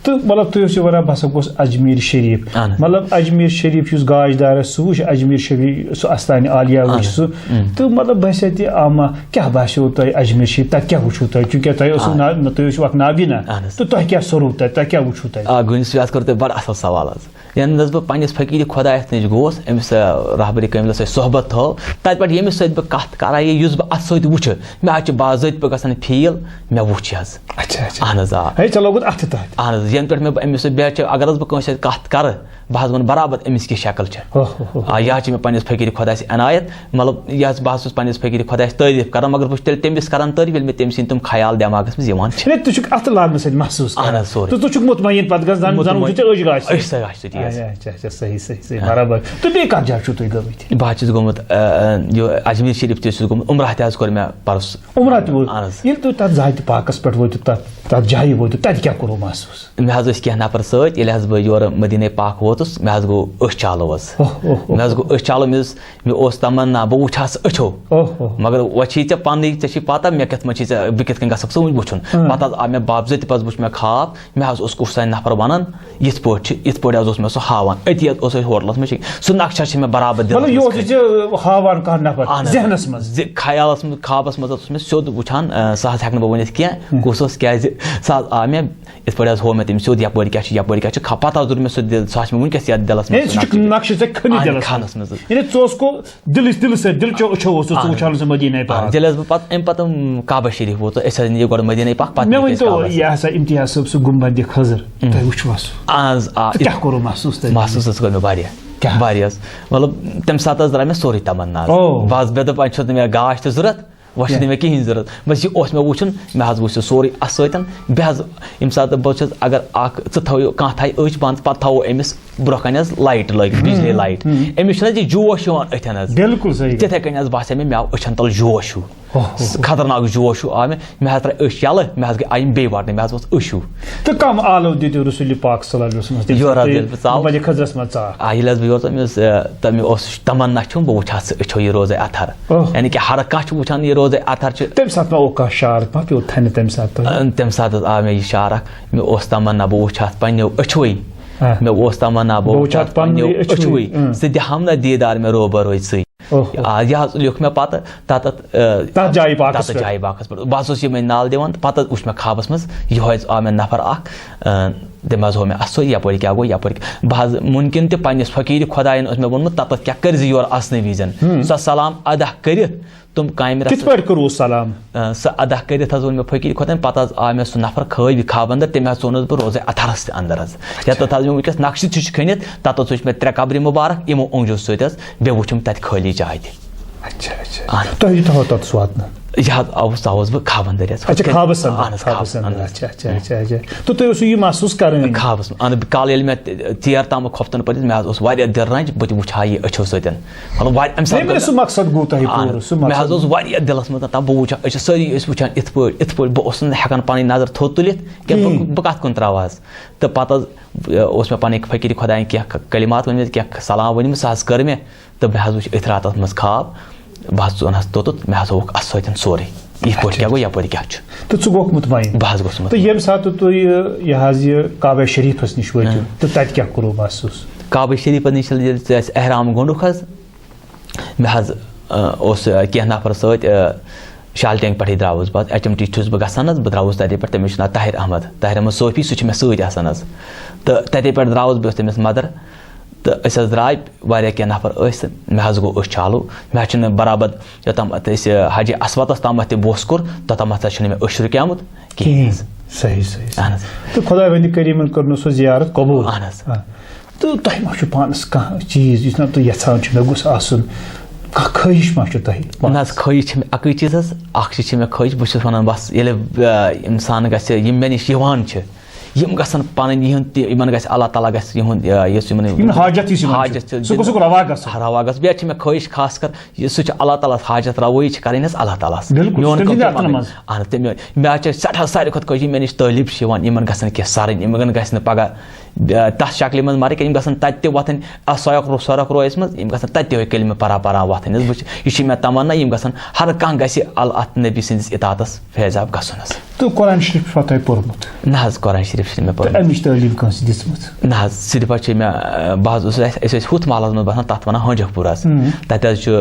تہٕ مطلب، تُہۍ ٲسِو ونان، بہٕ ہسا گوس اجمیر شریف۔ اہن حظ۔ مطلب، اجمیر شریف یُس گاش دار آسہِ، سُہ وٕچھ اجمیر شریف، سُہ استانِ عالیہ وٕچھ اہن حظ۔ سُہ۔ اۭں۔ تہٕ مطلب، بہٕ ہسا تہِ آ ما کیٛاہ باسیو تۄہہِ اجمیر شریف؟ تَتہِ کیٛاہ وٕچھِو تۄہہِ؟ چوٗنٛکہِ تۄہہِ اوسوُ آ۔ نا-، تُہۍ ٲسِو اَکھ نابیٖنا۔ اہن حظ۔ تہٕ تۄہہِ کیٛاہ سوٚروُ تَتہِ؟ تۄہہِ کیٛاہ وٕچھُو تَتہِ؟ آ، گوٚنِس، یہِ حظ کوٚر تۄہہِ بَڑٕ اَصٕل سوال حظ۔ یَنہٕ حظ بہٕ پنٛنِس فقیٖرِ خۄدایَس نِش گوس، أمِس، آ، رہبرِ کٲمِلَس سۭتۍ صحبت تھٲو، تَتہِ پٮ۪ٹھ ییٚمِس سۭتۍ بہٕ کَتھ کَران یا یُس بہٕ اَتھٕ سۭتۍ وٕچھٕ، مےٚ حظ چھِ باضٲبطہٕ پَتہٕ گژھان فیٖل، مےٚ وُچھ یہِ حظ۔ اچھا، اچھا۔ اہن حظ، آ۔ ہے، ژےٚ لوگُت اَتھٕ تَتھ۔ اہن حظ، یَنہٕ پٮ۪ٹھ مےٚ بہٕ أمِس سۭتۍ بیٚیہِ چھِ، اگر حظ بہٕ کٲنٛسہِ سۭتۍ کَتھ کَرٕ، بہٕ حظ وَنہٕ برابر أمِس کیٛاہ شکل چھےٚ۔ اوہ، اوہ، اوہ۔ آ، یہِ حظ چھِ مےٚ پنٛنِس فقیٖرِ خۄدایَس عنایت، مطلب، یہِ حظ بہٕ حظ چھُس پنٛنِس فقیٖرِ خۄدایَس تعٲریٖف کران، مگر بہٕ چھُس تیٚلہِ تٔمِس کران تعٲریٖف، ییٚلہِ مےٚ تٔمۍ سٕنٛدۍ تِم خیال دٮ۪ماغَس منٛز یِوان چھِ۔ یعنی ژٕ چھُکھ اَتھٕ لاگنہٕ سۭتۍ محسوٗس کران۔ اہن حظ، سورُے۔ تہٕ ژٕ چھُکھ مطمئن پتہٕ گژھان، زن، زن مطمئن۔ وٕچھُتھ ژےٚ أچھ گاش سۭتۍ۔ أچھ سۭتۍ گاش سۭتۍ، yes۔ اچھا، اچھا، اچھا، صحیح، صحیح، صحیح، آ۔ برابر۔ تہٕ بیٚیہِ کتھ جایہِ چھُو تُہۍ گٔمٕتۍ؟ بہٕ حظ چھُس گوٚمُت، آ، آ، یہِ اجمیر شریف تہِ چھُس گوٚمُت، عمرہ تہِ حظ کوٚر مےٚ پرُس۔ عمرہ تہِ ووت۔ اہن حظ۔ ییٚلہِ تُہۍ تتھ ذاتِ پاکس پٮ۪ٹھ وٲتِو، تتھ، تتھ جایہِ وٲتِو، تتہِ کیٛاہ کوٚروٕ محسوٗس؟ مےٚ حظ ٲسۍ کینٛہہ نفر سۭتۍ، ییٚلہِ حظ بہٕ یورٕ مدیٖنَے پاک ووتُس، مےٚ حظ گوٚو أچھ چالو حظ۔ اوہ، اوہ، اوہ۔ مےٚ حظ گوٚو أچھ چالو، مےٚ اوس، مےٚ اوس تمنا، بہٕ وٕچھ ہا سُہ أچھو۔ اوہ، اوہ۔ مگر وۄنۍ چھی ژےٚ پننٕے، ژےٚ چھی پتہ مےٚ کِتھ منٛز چھی ژےٚ، بہٕ کِتھ کٔنۍ گژھکھ سُہ وٕنۍ وٕچھُن۔ اۭں۔ پتہٕ حظ آو مےٚ باضٲبطہٕ، پتہٕ وٕچھ مےٚ خواب، مےٚ حظ اوس کُس تام نفر ونان، یِتھ پٲٹھۍ چھِ، یِتھ پٲٹھۍ حظ اوس مےٚ سُہ ہاوان۔ أتی حظ اوس أسۍ ہوٹلس منٛز چیٚنۍ۔ سُہ نقشہٕ چھِ مےٚ برابر دِلس مطلب، یہِ منٛز اوس کھٔنِتھ۔ ژےٚ ہاوان کانٛہہ نفر اہن حظ۔ ذہنس منٛز؟ زِ خیالس منٛز، خوابس منٛز حظ اوس مےٚ سیوٚد وٕچھان، آ، سُہ حظ ہٮ۪کہٕ نہٕ بہٕ ؤنِتھ کینٛہہ، ہُم۔ کُس اوس، کیٛازِ سُہ حظ آو مےٚ یِتھ پٲٹھۍ حظ ہوو مےٚ تٔمِس سیوٚد، یپٲرۍ کیٛاہ چھُ، یپٲرۍ کیٛاہ چھُ۔ خا-، پتہٕ حظ دوٚر مےٚ سُہ دِل، سُہ حظ چھُ مےٚ وٕنکیٚس یتھ دِلس منٛز ہے، سُہ سُہ چھُکھ نقشہٕ۔ نقشہٕ ژےٚ کھٔنِتھ اہن، دِلس منٛز۔ کھنس منٛز۔ یعنی ژٕ اوسکھ دِلٕچ، دِلہٕ سۭتۍ، دِلچو أچھو اوسُس ژٕ اہن۔ وٕچھان سُہ مدیٖنَے پاک۔ آ، ییٚلہِ حظ بہٕ پتہٕ، اَمہِ پتہٕ، اۭں، کعبہ شریٖف ووتُس، أسۍ حظ نِیہِ گۄڈٕ مدیٖنَے پاک، پتہٕ مےٚ نِیہِ أسۍ ؤنۍ تو، کعبس۔ یہِ ہسا امتیاز صٲب، سُہ گُنبدِ خضر، اۭں۔ تۄہہِ وٕچھوا سُہ؟ اہن حظ، آ، تہٕ کیٛاہ کوٚروٕ محسوٗس تۄہہِ؟ محسوٗس حظ کوٚر مےٚ واریاہ۔ کیٛاہ؟ واریاہ حظ۔ مطلب، تَمہِ ساتہٕ حظ درٛاے مےٚ سورُے تمنا حظ۔ او۔ بس بے دوٚپ، وۄنۍ چھُنہٕ مےٚ گاش تہِ ضوٚرتھ، وۄنۍ چھُنہٕ کینٛہہ۔ مےٚ کِہیٖنۍ ضوٚرتھ۔ بس یہِ اوس مےٚ وٕچھُن، مےٚ حظ وٕچھ سُہ سورُے اَتھٕ سۭتۍ۔ بیٚیہِ حظ، ییٚمہِ ساتہٕ بہٕ چھُس، اگر اَکھ، ژٕ تھٲوِو، کانٛہہ تھایہِ أچھ بنٛد، پتہٕ تھاوو أمِس برٛونٛہہ کنہِ حظ لایٹ لٲگِتھ، بجلی ہُم، لایٹ۔ ہُم۔ أمِس چھُنہٕ حظ یہِ جوش یِوان أتھٮ۪ن حظ۔ بِلکُل صحیح۔ تِتھَے کٔنۍ حظ باسیٛو مےٚ، مےٚ آو أچھَن تَل جوش ہیوٗ۔ اوہ، اوہ، اوہ۔ خطرناک جوش ہیوٗ آو مےٚ۔ مےٚ حظ ترٛٲے أچھ یَلہٕ، مےٚ حظ گٔے، آیہِ بیٚیہِ وَٹنہٕ، مےٚ حظ ووٚتھ أچھ ہیوٗ۔ تہٕ کَم آلو دِتِو رسوٗلِ پاک صلی اللہ علیہ وسلمَس تَمہِ یورٕ حظ ساتہٕ ییٚلہِ بہٕ ژاوُس۔ گُنبدِ خضرَس منٛز ژاو؟ آ، ییٚلہِ حظ بہٕ یورٕ ژاوُس، مےٚ اوس، آ، تہٕ مےٚ اوس تمنا چھُم، بہٕ وٕچھِ ہا سُہ أچھو یہِ روزَے اَتھَر۔ اوہ۔ یعنی کہِ ہر کانٛہہ چھُ وٕچھان یہِ روزَے اَتھَر چھُ۔ تَمہِ ساتہٕ ما اوس کانٛہہ شعر، ما پیوٚو تھَنہِ تَمہِ ساتہٕ تۄہہِ؟ آ، تَمہِ ساتہٕ حظ آو مےٚ یہِ شعر اَکھ، مےٚ اوس تمنا بہٕ وٕچھِ ہا اَتھ پنٛنیو أچھوٕے۔ آ۔ مےٚ اوس تمنا بہٕ بہٕ وٕچھِ ہا وٕچھِ اَتھ اَتھ پنٛنیو پنٛنیوٕے أچھوٕے۔ أچھوٕے۔ اۭں۔ سُہ دِ ہم نہ دیٖدار مےٚ روبروے ژٕے۔ اوہ، اوہ۔ آ، یہِ حظ لیوٚکھ مےٚ پتہٕ تتھ، تتھ، آ، تتھ جایہِ پاکس تتھ پٮ۪ٹھ۔ جایہِ پاکس پٮ۪ٹھ۔ بہٕ حظ اوسُس یِمے نال دِوان، تہٕ پتہٕ حظ وٕچھ مےٚ خوابس منٛز، یِہوٚے حظ آو مےٚ نفر اکھ، آ، تٔمۍ حظ ہوو مےٚ اَتھٕ سۭتۍ، یپٲرۍ کیٛاہ گوٚو، یپٲرۍ کیٛاہ۔ بہٕ حظ مُمکِن تہِ پننِس فقیٖرِ خۄدایَن اوس مےٚ ووٚنمُت، تتتھ کیٛاہ کٔرۍ زِ یورٕ اژنہٕ وِزٮ۪ن۔ ہُم۔ سۄ سلام ادا کٔرِتھ تِم کامہِ کِتھ رژھٕ پٲٹھۍ کوٚروٕ سلام؟ آ، سۄ ادا کٔرِتھ حظ ووٚن مےٚ فقیٖرِ خۄدایَن، پتہٕ حظ آو مےٚ سُہ نفر خٲبۍ خواب اندر، تٔمۍ حظ ژوٚن حظ بہٕ روزے اَتھرس تہِ اندر حظ۔ اچھا۔ یتتھ حظ مےٚ وٕنکیٚس نقشہٕ تہِ چھُ کھٔنِتھ، تتتھ حظ وٕچھ مےٚ ترٛےٚ قبرِ مُبارک، یِمو اوٚنٛگجو سۭتۍ حظ۔ بیٚیہِ وُچھُم تَتہِ خٲلی جاے تہِ۔ اچھا، اچھا۔ اہن۔ تۄہہِ یوٗتاہ ووت تَتَس واتنہٕ؟ یہِ حظ آوُس، ژاوُس بہٕ خابن دٔرۍ حظ۔ اچھا، خابس اندر۔ اہن حظ، خابس خابس اندر۔ اندر۔ اچھا، اچھا، اچھا، اچھا۔ تہٕ تُہۍ اوسوٕ یہِ محسوٗس کران؟ خابس منٛز۔ اہن، کالہٕ ییٚلہِ مےٚ ژیر تام کھۄفتن پٔرِتھ، مےٚ حظ اوس واریاہ دِل رنٛج، بہٕ تہِ وٕچھِ ہا یہِ أچھو سۭتۍ۔ مطلب، واریاہ، اَمہِ ساتہٕ ییٚمہِ گوٚو سُہ مےٚ، مقصد گوٚو تۄہہِ اہن، پوٗرٕ، سُہ مےٚ حظ مقصد۔ اوس واریاہ دِلس منٛز، دپان، بہٕ وٕچھِ ہا، أسۍ چھِ سٲری، أسۍ وٕچھان یِتھ پٲٹھۍ، یِتھ پٲٹھۍ، بہٕ اوسُس نہٕ ہٮ۪کان پنٕنۍ نظر تھوٚد تُلِتھ کینٛہہ، بہٕ، کِہیٖنۍ۔ بہٕ کتھ کُن تراوٕ حظ؟ تہٕ پتہٕ حظ، اوس مےٚ پنٕنۍ فقیٖر خۄدایَن کینٛہہ کلمات ؤنمٕتۍ، کینٛہہ سلام ؤنمٕتۍ، سُہ حظ کٔر مےٚ۔ تہٕ مےٚ حظ وٕچھ أتھۍ راتَس منٛز خواب، بہٕ حظ ژوٚن حظ توٚتُتھ، مےٚ حظ ہووُکھ اَتھٕ سۭتۍ سورُے، یِتھ پٲٹھۍ اچھا۔ کیٛاہ گوٚو، یَپٲرۍ کیٛاہ چھُ۔ تہٕ ژٕ گوٚکھ مطمئن؟ بہٕ حظ گوٚژھ تہٕ مطمئن۔ ییٚمہِ ساتہٕ تُہۍ یہِ، یہِ حظ یہِ کعبہ شریٖفَس نِش وٲتِو، اۭں۔ تہٕ تَتہِ کیٛاہ کوٚروٕ محسوٗس؟ کعبہ شریٖفَس نِش ییٚلہِ ژٕ اَسہِ احرام گوٚنٛڈُکھ حظ، مےٚ حظ، اۭں، اوس، اۭں، کینٛہہ نفر سۭتۍ، اۭں، شالٹینگ پٮ۪ٹھٕے درٛاوُس بہٕ حظ، ایچ ایم ٹی چھُس بہٕ گژھان حظ، بہٕ درٛاوُس تَتے پٮ۪ٹھ، تٔمِس چھُ ناو طاہر احمد، طاہر احمد صوفی، سُہ چھُ مےٚ سۭتۍ آسان حظ۔ تہٕ تَتے پٮ۪ٹھ درٛاوُس بہٕ، یۄس تٔمِس مَدَر، تہٕ أسۍ حظ درٛاے واریاہ کینٛہہ نفر ٲسۍ، تہٕ مےٚ حظ گوٚو أچھ چالوٗ۔ مےٚ حظ چھُنہٕ برابر یوٚتام تہٕ أسۍ حجہِ اسودس تامَتھ تہِ بوس کوٚر، توٚتامَتھ حظ چھُنہٕ مےٚ أچھ رُکیومُت کِہیٖنۍ کِہیٖنۍ۔ حظ۔ صحیح، صحیح، صحیح۔ اہن حظ۔ تہٕ خۄداے وَنہِ کٔرِیٖمَن کٔرنَو سۄ زیارت قبوٗل۔ اہن حظ۔ آ۔ تہٕ تۄہہِ ما چھُ پانَس کانٛہہ چیٖز یُس نہ تُہۍ یَژھان چھُو، مےٚ گوٚژھ آسُن؟ کانٛہہ خٲہِش ما چھُو تۄہہِ پانَس؟ نہ حظ، خٲہِش چھِ مےٚ اَکٕے چیٖز حظ، اَکھ چیٖز چھِ مےٚ خٲہِش، بہٕ چھُس وَنان بَس ییٚلہِ، آ، اِنسان گژھِ، یِم مےٚ نِش یِوان چھِ، یِم گژھن پَنٕنۍ یِہُنٛد تہِ، یِمَن گژھِ اللہ تعالیٰ گژھِ یِہُنٛد، آ، یُس یِمَن یِمَن حاجت یُس یِمَن چھُ، حاجت چھِ، سُہ گوٚژھُکھ روا گژھُن۔ روا گژھُن۔ بیٚیہِ چھِ مےٚ خٲہِش خاص کر یہِ، سُہ چھُ اللہ تعالیٰ ہَس حاجت رَوٲیی چھِ کَرٕنۍ حظ اللہ تعالیٰ ہَس۔ بِلکُل، میون سُہ چھُ کٲم تٔمۍ چھِ سٕنٛدِ اَتھَن پَنٕنۍ۔ منٛز۔ اَہَن حظ، تٔمۍ، مےٚ حظ چھِ سٮ۪ٹھاہ ساروی کھۄتہٕ خٲہِش، یِم مےٚ نِش طٲلب چھِ یِوان، یِمَن گژھن کینٛہہ سَرٕنۍ، یِمَن گژھِ نہٕ پَگاہ، آ، تَتھ شکلہِ منٛز مَرٕنۍ کینٛہہ، یِم گژھن تَتہِ تہِ وۄتھٕنۍ، اَتھ سۄیَک رو-، سۄیَک رویَس منٛز، یِم گژھن تَتہِ تہِ یِہوٚے کلمہٕ پَران پَران وۄتھٕنۍ حظ۔ بہٕ چھُ، یہِ چھِ مےٚ تَمنا، یِم گژھن ہر کانٛہہ گژھِ ال-، اَتھ نبی سٕنٛدِس اطاعتَس فیض یاب گژھُن حظ۔ تہٕ قرآن شریٖف چھُوا تۄہہِ پوٚرمُت؟ نہ حظ، قرآن شریٖف چھُنہٕ مےٚ تہٕ پوٚرمُت۔ اَمِچ تعلیٖم کٲنٛسہِ دِژمٕژ؟ نہ حظ، صرف حظ چھِ مےٚ، آ، بہٕ حظ اوسُس، اَسہِ، أسۍ ٲسۍ ہُتھ محلَس منٛز بَسان، تَتھ وَنان ہٲنجَکھ پوٗر حظ۔ ہُم۔ تَتہِ حظ چھُ،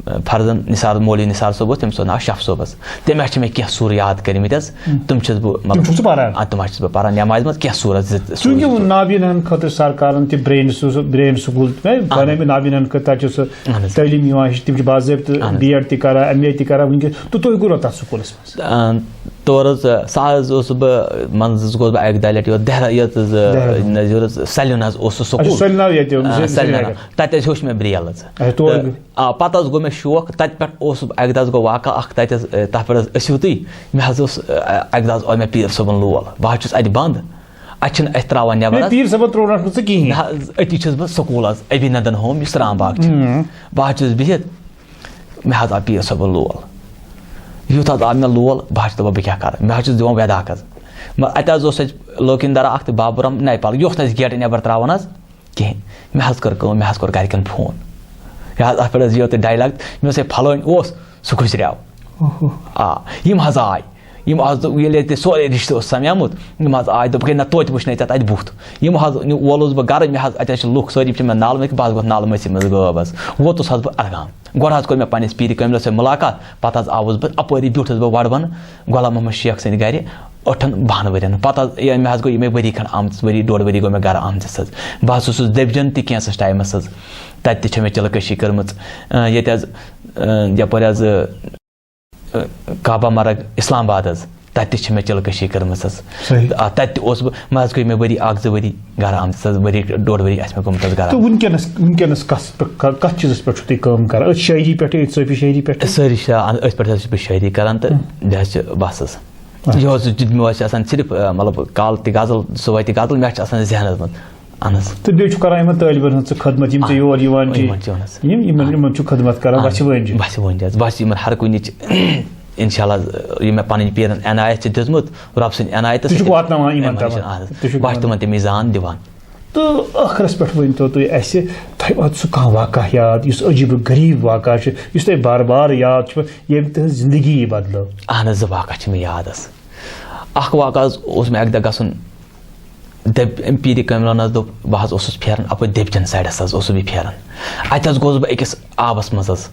آ، فرزند نثار، مولوی نثار صٲب اوس، تٔمِس اوس ناو شف صٲب حظ۔ تٔمۍ حظ چھِ مےٚ کینٛہہ سُرٕ یاد کٔرمٕتۍ حظ۔ ہُم۔ تِم چھُس بہٕ، مطلب، تِم چھُکھ ژٕ پَران؟ آ، تِم حظ چھُس بہٕ پَران، نٮ۪مازِ منٛز کینٛہہ سوٗرت زٕ، سوٗرت چوٗنٛکہِ زٕ۔ نابیٖناہَن خٲطرٕ سرکارَن تہِ brain سُہ، سُہ brain school، ہے، اَہَن۔ بَنٲومٕتۍ نابیٖناہَن خٲطرٕ، تَتہِ چھُ سُہ اَہَن حظ۔ تعلیٖم یِوان ہیٚچھ-، تِم چھِ باضٲبطہٕ اَہَن حظ۔ B.Ed تہِ کَران، M.A تہِ کَران وٕنکیٚس، تہٕ تُہۍ گوٚو تَتھ سکوٗلَس منٛز؟ آ، تور حظ، آ، سُہ حظ اوسُس بہٕ، منٛز حظ گوٚوس بہٕ اَکہِ دۄہ لَٹہِ یور دہرا-، یَتھ حظ، آ، دہرادوٗن۔ نہ، یور حظ سَلیُن حظ اوس سُہ اچھا، سکوٗل۔ سَلیُن حظ ییٚتہِ، آ، سَلیُن سَلیُن۔ تَتہِ حظ ہیوٚچھ مےٚ braille حظ۔ اچھا، تور تہٕ، گٔے۔ آ، پَتہٕ حظ گوٚو مےٚ شوق، تَتہِ پٮ۪ٹھ اوسُس بہٕ، اَکہِ دۄہ حظ گوٚو واقعہ اَکھ، تَتہِ حظ، آ، تَتھ پٮ۪ٹھ حظ ٲسِو تُہۍ، مےٚ حظ اوس، آ، اَکہِ دۄہ حظ آو مےٚ پیٖر صٲبُن لول، بہٕ حظ چھُس اَتہِ بنٛد، اَتہِ چھِنہٕ اَسہِ ترٛاوان نٮ۪بر ہے، حظ۔ پیٖر صٲبَن ترٛوو نہٕ ژٕ کِہیٖنۍ۔ نہ حظ، أتی چھُس بہٕ سکوٗل حظ، ابھی نندن ہوم، یُس رام باغ چھُ۔ ہُم۔ بہٕ حظ چھُس بِہِتھ، مےٚ حظ آو پیٖر صٲبُن لول۔ یُتھ حظ آو مےٚ لول، بہٕ حظ چھُس دَپان، بہٕ کیٛاہ کَرٕ؟ مےٚ حظ چھُس دِوان وٮ۪داکھ حظ۔ مگر اَتہِ حظ اوس اَسہِ لوکِن دَرا اَکھ تہٕ بابر رحم نیپال، یہِ اوس نہٕ اَسہِ گیٹہٕ نٮ۪بر ترٛاوان حظ کِہیٖنۍ۔ مےٚ حظ کٔر کٲم، مےٚ حظ کوٚر گَرِکٮ۪ن فون۔ یہِ حظ اَتھ پٮ۪ٹھ حظ یِیو تۄہہِ dialogue، مےٚ اوس ہے پھلٲنۍ اوس، سُہ گُزریو۔ اوہو۔ آ، یِم حظ آے۔ یِم حظ دوٚپ، ییٚلہِ تہِ سورُے رِشتہٕ اوس سَمیومُت، یِم حظ آے، دوٚپُکھ، "ہے نہ، توتہِ وٕچھنے ژےٚ تَتہِ بُتھ۔" یِم حظ نیوٗ، وولُس بہٕ گَرٕ، مےٚ حظ، اَتہِ حظ چھِ لُکھ سٲری، یِم چھِ مےٚ نالہٕ مٔتھۍ، بہٕ حظ گوٚوُس نالہٕ مٔتھۍ منٛز غٲب حظ۔ ووتُس حظ بہٕ اَرگام۔ گۄڈٕ حظ کوٚر مےٚ پنٛنِس پیٖرِ کٲملَس سۭتۍ مُلاقات، پَتہٕ حظ آوُس بہٕ اَپٲری، بیوٗٹھُس بہٕ وَڑوَن غلام محمد شیخ سٕنٛدِ گَرِ ٲٹھَن بَہَن ؤرِیَن۔ پَتہٕ حظ، یہِ مےٚ حظ گوٚو یِمَے ؤری کھنٛڈ آمتِس، ؤری، ڈۄڈ ؤری گوٚو مےٚ گَرٕ آمتِس حظ۔ بہٕ حظ اوسُس دٔبجَن تہِ کینٛژَس ٹایمَس حظ۔ تَتہِ تہِ چھےٚ مےٚ چِلہٕ کٔشی کٔرمٕژ۔ اَ، ییٚتہِ حظ، اَ، یَپٲرۍ حظ، اَ، کعبہ مرگ اسلام آباد حظ، تَتہِ تہِ چھِ مےٚ چِلہٕ کٔشی کٔرمٕژ حظ۔ صحیح۔ تہٕ، آ، تَتہِ تہِ اوسُس بہٕ، منٛزٕ گٔے مےٚ ؤری اَکھ زٕ ؤری گَرٕ آمتِس حظ، ؤری ڈۄڈ ؤری آسہِ مےٚ گوٚمُت حظ گَرٕ تہٕ آمتِس۔ وٕنکیٚنَس، وٕنکیٚنَس کَس پٮ۪ٹھ، کَ-، کَتھ چیٖزَس پٮ۪ٹھ چھُو تُہۍ کٲم کَران؟ أتھۍ شٲعری پٮ۪ٹھٕے، أتھۍ صوفی شٲعری پٮ۪ٹھٕے؟ سٲری چھِ، آ، أتھۍ پٮ۪ٹھ حظ چھُس بہٕ شٲعری کَران تہٕ ہُم۔ بیٚیہِ حظ چھِ بَس حظ۔ اچھا۔ یہِ اوس، مےٚ اوس آسان صرف، آ، مطلب، کالہٕ تہِ غزل، صُبحٲے تہِ غزل، مےٚ چھِ آسان ذہنَس منٛز۔ اہن حظ۔ تہٕ بیٚیہِ چھُ کران یِمن طٲلبہِ علمن ہٕنٛز ژٕ خدمت، یِم ژےٚ اہن۔ یور یِوان چھِ، یِمن چھِ، اہن حظ۔ یِم، یِمن، اہن۔ یِمن چھُ خدمت کران، اہن۔ وَژھِ وٲنٛجہِ۔ وَژھِ وٲنٛجہِ حظ، بَس یِمن ہر کُنِچ، انشاءاللہ، یہِ مےٚ پنٕنۍ پیٖرن عنایت چھِ دِژمٕژ، رۄب سٕنٛدۍ عنایتس ژٕ چھُکھ سۭتۍ۔ واتناوان یِمن یِمن تام۔ نِش، اہن حظ۔ ژٕ چھُکھ بہٕ چھُس یِمن۔ تِمن تَمِچ زان دِوان۔ تہٕ ٲخرس پٮ۪ٹھ ؤنۍ تو تُہۍ اَسہِ، تۄہہِ واتہِ سُہ کانٛہہ واقعہ یاد، یُس عجیٖب و غریٖب واقعہ چھُ، یُس تۄہہِ بار بار یاد چھُ، ییٚمہِ تُہٕنٛز زندگی یی بدلٲو؟ اہن حظ، زٕ واقعہ چھِ مےٚ یاد حظ۔ اکھ واقعہ حظ اوس مےٚ اکہِ دۄہ گژھُن دٔب-، أمۍ پیٖرِ کٲملَن حظ دوٚپ، بہٕ حظ اوسُس پھیران اَپٲرۍ دٔبجَن سایڈَس حظ اوسُس بہٕ پھیران۔ اَتہِ حظ گوس بہٕ أکِس آبَس منٛز حظ۔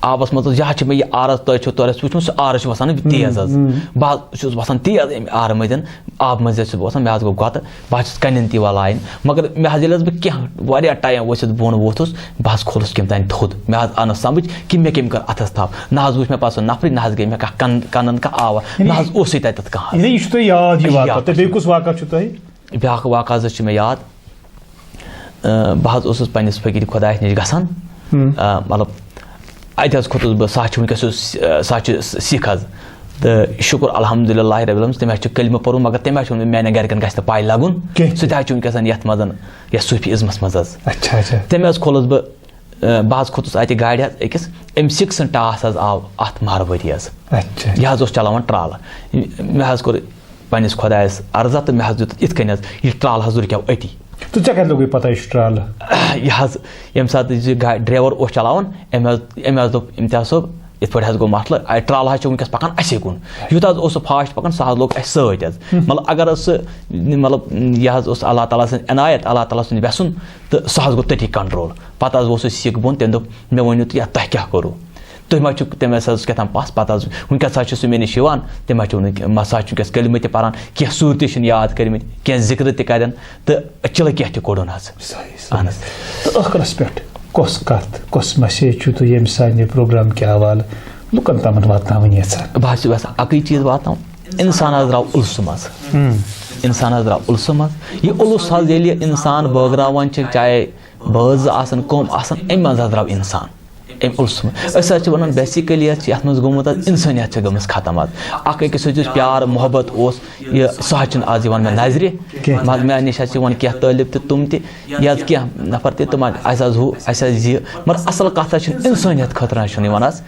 آبَس منٛز حظ، یہِ حظ چھِ مےٚ یہِ آرَس، تۄہہِ چھو، تۄہہِ آسہِ وٕچھمُت سُہ آرٕ چھُ وَسان تیز حظ۔ ہُم، ہُم۔ بہٕ حظ چھُس وَسان تیز اَمہِ آرٕ مٔنٛزۍ، آبہٕ مٔنٛزۍ حظ چھُس بہٕ وَسان، مےٚ حظ گوٚو گۄتہٕ، بہٕ حظ چھُس کَنٮ۪ن تہِ وَلایَن۔ مگر مےٚ حظ ییٚلہِ حظ بہٕ کینٛہہ واریاہ ٹایم ؤسِتھ بۄن ووتھُس، بہٕ حظ کھوٚلُس کیٚمۍ تام تھوٚد۔ مےٚ حظ آو نہٕ سَمٕجھ کہِ مےٚ کٔمۍ کٔر اَتھَس تھَپھ۔ نہ حظ وٕچھ مےٚ پَتہٕ سُہ نفرٕے، نہ حظ گٔے مےٚ کانٛہہ کَن-، کَنَن کانٛہہ آوا، یعنی نہ حظ اوسُے تَتٮ۪تھ کانٛہہ حظ۔ یعنی یہِ چھُ تۄہہِ یاد یہِ یہِ واقعہ۔ یاد تہٕ بیٚیہِ چھُ۔ کُس واقعہ چھُ تۄہہِ؟ بیٛاکھ واقعہٕ حظ چھُ مےٚ یاد۔ اَ، بہٕ حظ اوسُس پنٛنِس فقیٖر خۄدایَس نِش گژھان۔ ہُم۔ اَ، مطلب، اَتہِ حظ کھوٚتُس بہٕ، سُہ حظ چھُ وٕنکیٚس سُہ، اَ، سُہ حظ چھُ سِکھ حظ۔ تہٕ شُکُر الحمدللہ ربِ العالمینَس، تٔمۍ حظ چھُ کلمہٕ پوٚرمُت، مگر تٔمۍ حظ چھُ ووٚنمُت، میٛانٮ۪ن گَرِکٮ۪ن گژھِ نہٕ پَے لَگُن۔ کینٛہہ۔ سُہ تہِ حظ چھُ وٕنکیٚس یَتھ منٛز، یَتھ صوٗفی ازمَس منٛز حظ۔ اچھا، اچھا۔ تٔمۍ حظ کھوٚلُس بہٕ، اَ، بہٕ حظ کھوٚتُس اَتہِ گاڑِ حظ أکِس، أمۍ سِکھ سٕنٛز ٹاس حظ آو اَتھ مارٕ ؤری حظ۔ اچھا۔ یہِ حظ اوس چلاوان ٹرالہٕ۔ مےٚ حظ کوٚر پنٛنِس خۄدایَس عرضہ تہٕ مےٚ حظ دیُت یِتھ کٔنۍ حظ، یہِ ٹرالہٕ حظ رُکیو أتی۔ تہٕ ژےٚ کَتہِ لوٚگُے پَتہ یہِ چھُ ٹرالہٕ؟ یہِ حظ، ییٚمہِ ساتہٕ یہِ گا-، ڈرٛیوَر اوس چلاوان، أمۍ حظ، أمۍ حظ دوٚپ، اِمتیاز صٲب، یِتھ پٲٹھۍ حظ گوٚو مسلہٕ، اَ، ٹرالہٕ حظ چھِ وٕنکیٚس پَکان اَسے کُن۔ یوٗتاہ حظ اوس سُہ فاسٹ پَکان، سُہ حظ لوٚگ اَسہِ سۭتۍ حظ۔ ہُم۔ مطلب، اگر حظ سُہ، مطلب، یہِ حظ اوس اللہ تعالیٰ سٕنٛز عنایت، اللہ تعالیٰ سُنٛد وٮ۪ژھُن، تہٕ سُہ حظ گوٚو تٔتی کنٹرول۔ پتہٕ حظ ووٚتھ سُہ سِکھ بۄن، تٔمۍ دوٚپ، "مےٚ ؤنِو تہٕ یَتھ تۄہہِ کیٛاہ کوٚروٕ؟" تُہۍ ما چھِو تٔمۍ ہسا اوس کیٛاہ تام پَس پَتہٕ حظ، وٕنکیٚس حظ چھُ سُہ مےٚ نِش یِوان، تٔمۍ حظ چھُ وٕنہِ ما سا چھُ وٕنکیٚس کلمہٕ تہِ پَران، کینٛہہ سوٗرتہِ چھِنہٕ یاد کٔرمٕتۍ، کینٛہہ ذِکرٕ تہِ کَرن، تہٕ چِلہٕ کینٛہہ تہِ کوٚڑُن حظ۔ صحیح، صحیح۔ اہن حظ۔ تہٕ ٲخرس پٮ۪ٹھ کۄس کتھ، کۄس message چھُو تُہۍ ییٚمہِ سانہِ پروگرام کہِ حوالہٕ لُکن تامَتھ واتناوٕنۍ یژھان؟ بہٕ حظ چھُس یژھان اکٕے چیٖز واتناوُن، انسان حظ درٛاو اُلسہٕ منٛز۔ ہم۔ انسان حظ درٛاو اُلسہٕ منٛز۔ یہِ اُلُس حظ ییٚلہِ انسان بٲگراوان چھِ، چاہے بٲژ آسن، قوم آسن، امہِ منٛز حظ درٛاو انسان۔ امہِ اُلسہٕ منٛز۔ أسۍ حظ چھِ ونان basically حظ چھِ یتھ منٛز گوٚمُت حظ انسٲنیت چھِ گٔمٕژ ختم حظ۔ اکھ أکِس سۭتۍ یُس پیار محبت اوس، یہِ سۄ حظ چھِنہٕ آز یِوان مےٚ نظرِ۔ کینٛہہ۔ مگر مےٚ نِش حظ چھِ یِوان کینٛہہ طٲلب تہِ تِم تہِ، یا کینٛہہ نفر تہِ تِم حظ، اَسہِ حظ ہُہ، اَسہِ حظ یہِ۔ مگر اصل کتھ حظ چھِنہٕ انسٲنیت خٲطرٕ حظ چھُنہٕ یِوان حظ۔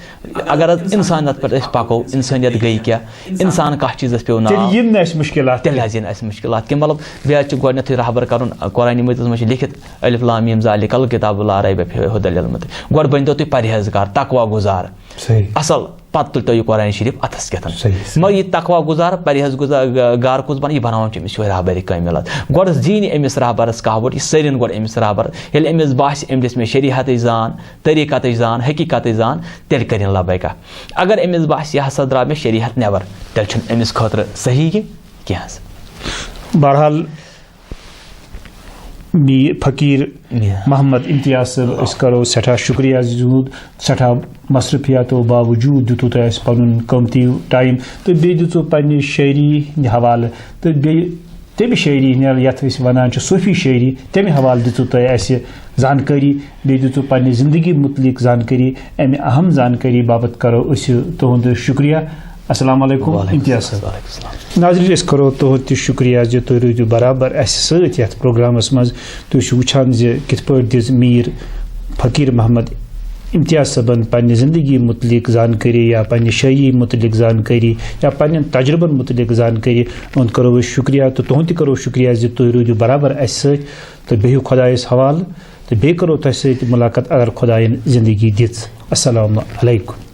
اگر حظ انسانیت پٮ۪ٹھ أسۍ پکو، انسٲنیت گٔے کیٛاہ؟ انسان کتھ چیٖزس پیوٚو ناو؟ تیٚلہِ یِن نہٕ اَسہِ مُشکلات تیٚلہِ کینٛہہ۔ حظ یِن اَسہِ مُشکلات کینٛہہ۔ مطلب، بیٚیہِ حظ چھُ گۄڈٕنیتھٕے رہبر کرُن، قرآنِ مجیدس منٛز چھِ لیکھِتھ، الف لام میم ذالک الکتاب لا ریب فیہ ہدی للمتقین۔ گۄڈٕ بٔنۍتو تُہۍ پرہیزگار، تقوی گُزار۔ صحیح۔ اصل، پتہٕ تُلۍ تو یہِ قرآن شریف اتھس کٮ۪تھ۔ صحیح، صحیح۔ مگر یہِ تقوی گُزار، پرہیز گُزار، گار کُس بنہِ، یہِ بناوان چھُ أمِس یِہوٚے رہبرِ کامل حظ۔ گۄڈٕ زیٖنہِ أمِس رہبرس کاوٹ، یہِ سٔرِن گۄڈٕ أمِس رہبر۔ ییٚلہِ أمِس باسہِ، أمۍ دِژ مےٚ شریعتٕچ زان، طریٖقتٕچ زان، حقیٖقتٕچ زان، تیٚلہِ کٔرِن لبیکا۔ اگر أمِس باسہِ، یہِ ہسا درٛاو مےٚ شریعت نٮ۪بر، تیٚلہِ چھُنہٕ أمِس خٲطرٕ صحیح یہِ کینٛہہ حظ۔ بہرحال، میر فقیٖر یا۔ محمد امتیاز صٲب، أسۍ کرو سٮ۪ٹھاہ شُکریہ زِ تُہُنٛد سٮ۪ٹھاہ مصروفیاتو باوجوٗد دیُتوٕ تۄہہِ اَسہِ پنُن قۭمتی ٹایم تہٕ بیٚیہِ دِژوٕ پننہِ شٲعری ہِنٛدِ حوالہٕ تہٕ بیٚیہِ تَمہِ شٲعری ہِنٛدِ، یَتھ أسۍ وَنان چھِ صوٗفی شٲعری، تَمہِ حوالہٕ دِژوٕ تۄہہِ اَسہِ زانکٲری، بیٚیہِ دِژوٕ پننہِ زندگی مُتعلق زانکٲری۔ اَمہِ اہم زانکٲری باپتھ کرو أسۍ تُہُنٛد شُکریہ۔ السلام علیکم وعلیکم امتیاز صٲب۔ السلام، وعلیکم السلام۔ ناظرین، أسۍ کرو تُہُنٛد تہِ شُکریہ زِ تُہۍ روٗدِو برابر اَسہِ سۭتۍ یَتھ پروگرامَس منٛز۔ تُہۍ چھِو وٕچھان زِ کِتھ پٲٹھۍ دِژ میٖر فقیٖر محمد امتیاز صٲبَن پننہِ زندگی مُتعلق زانکٲری یا پننہِ شٲعری مُتعلق زانکٲری یا پننٮ۪ن تجرُبن مُتعلق زانکٲری۔ تُہُنٛد کرو أسۍ شُکریہ تہٕ تُہُنٛد تہِ کرو شُکریہ زِ تُہۍ روٗدِو برابر اَسہِ سۭتۍ تہٕ بِہِو خۄدایَس حوالہٕ تہٕ بیٚیہِ کرو تۄہہِ سۭتۍ مُلاقات اگر خۄدایَن زندگی دِژ۔ السلام علیکم۔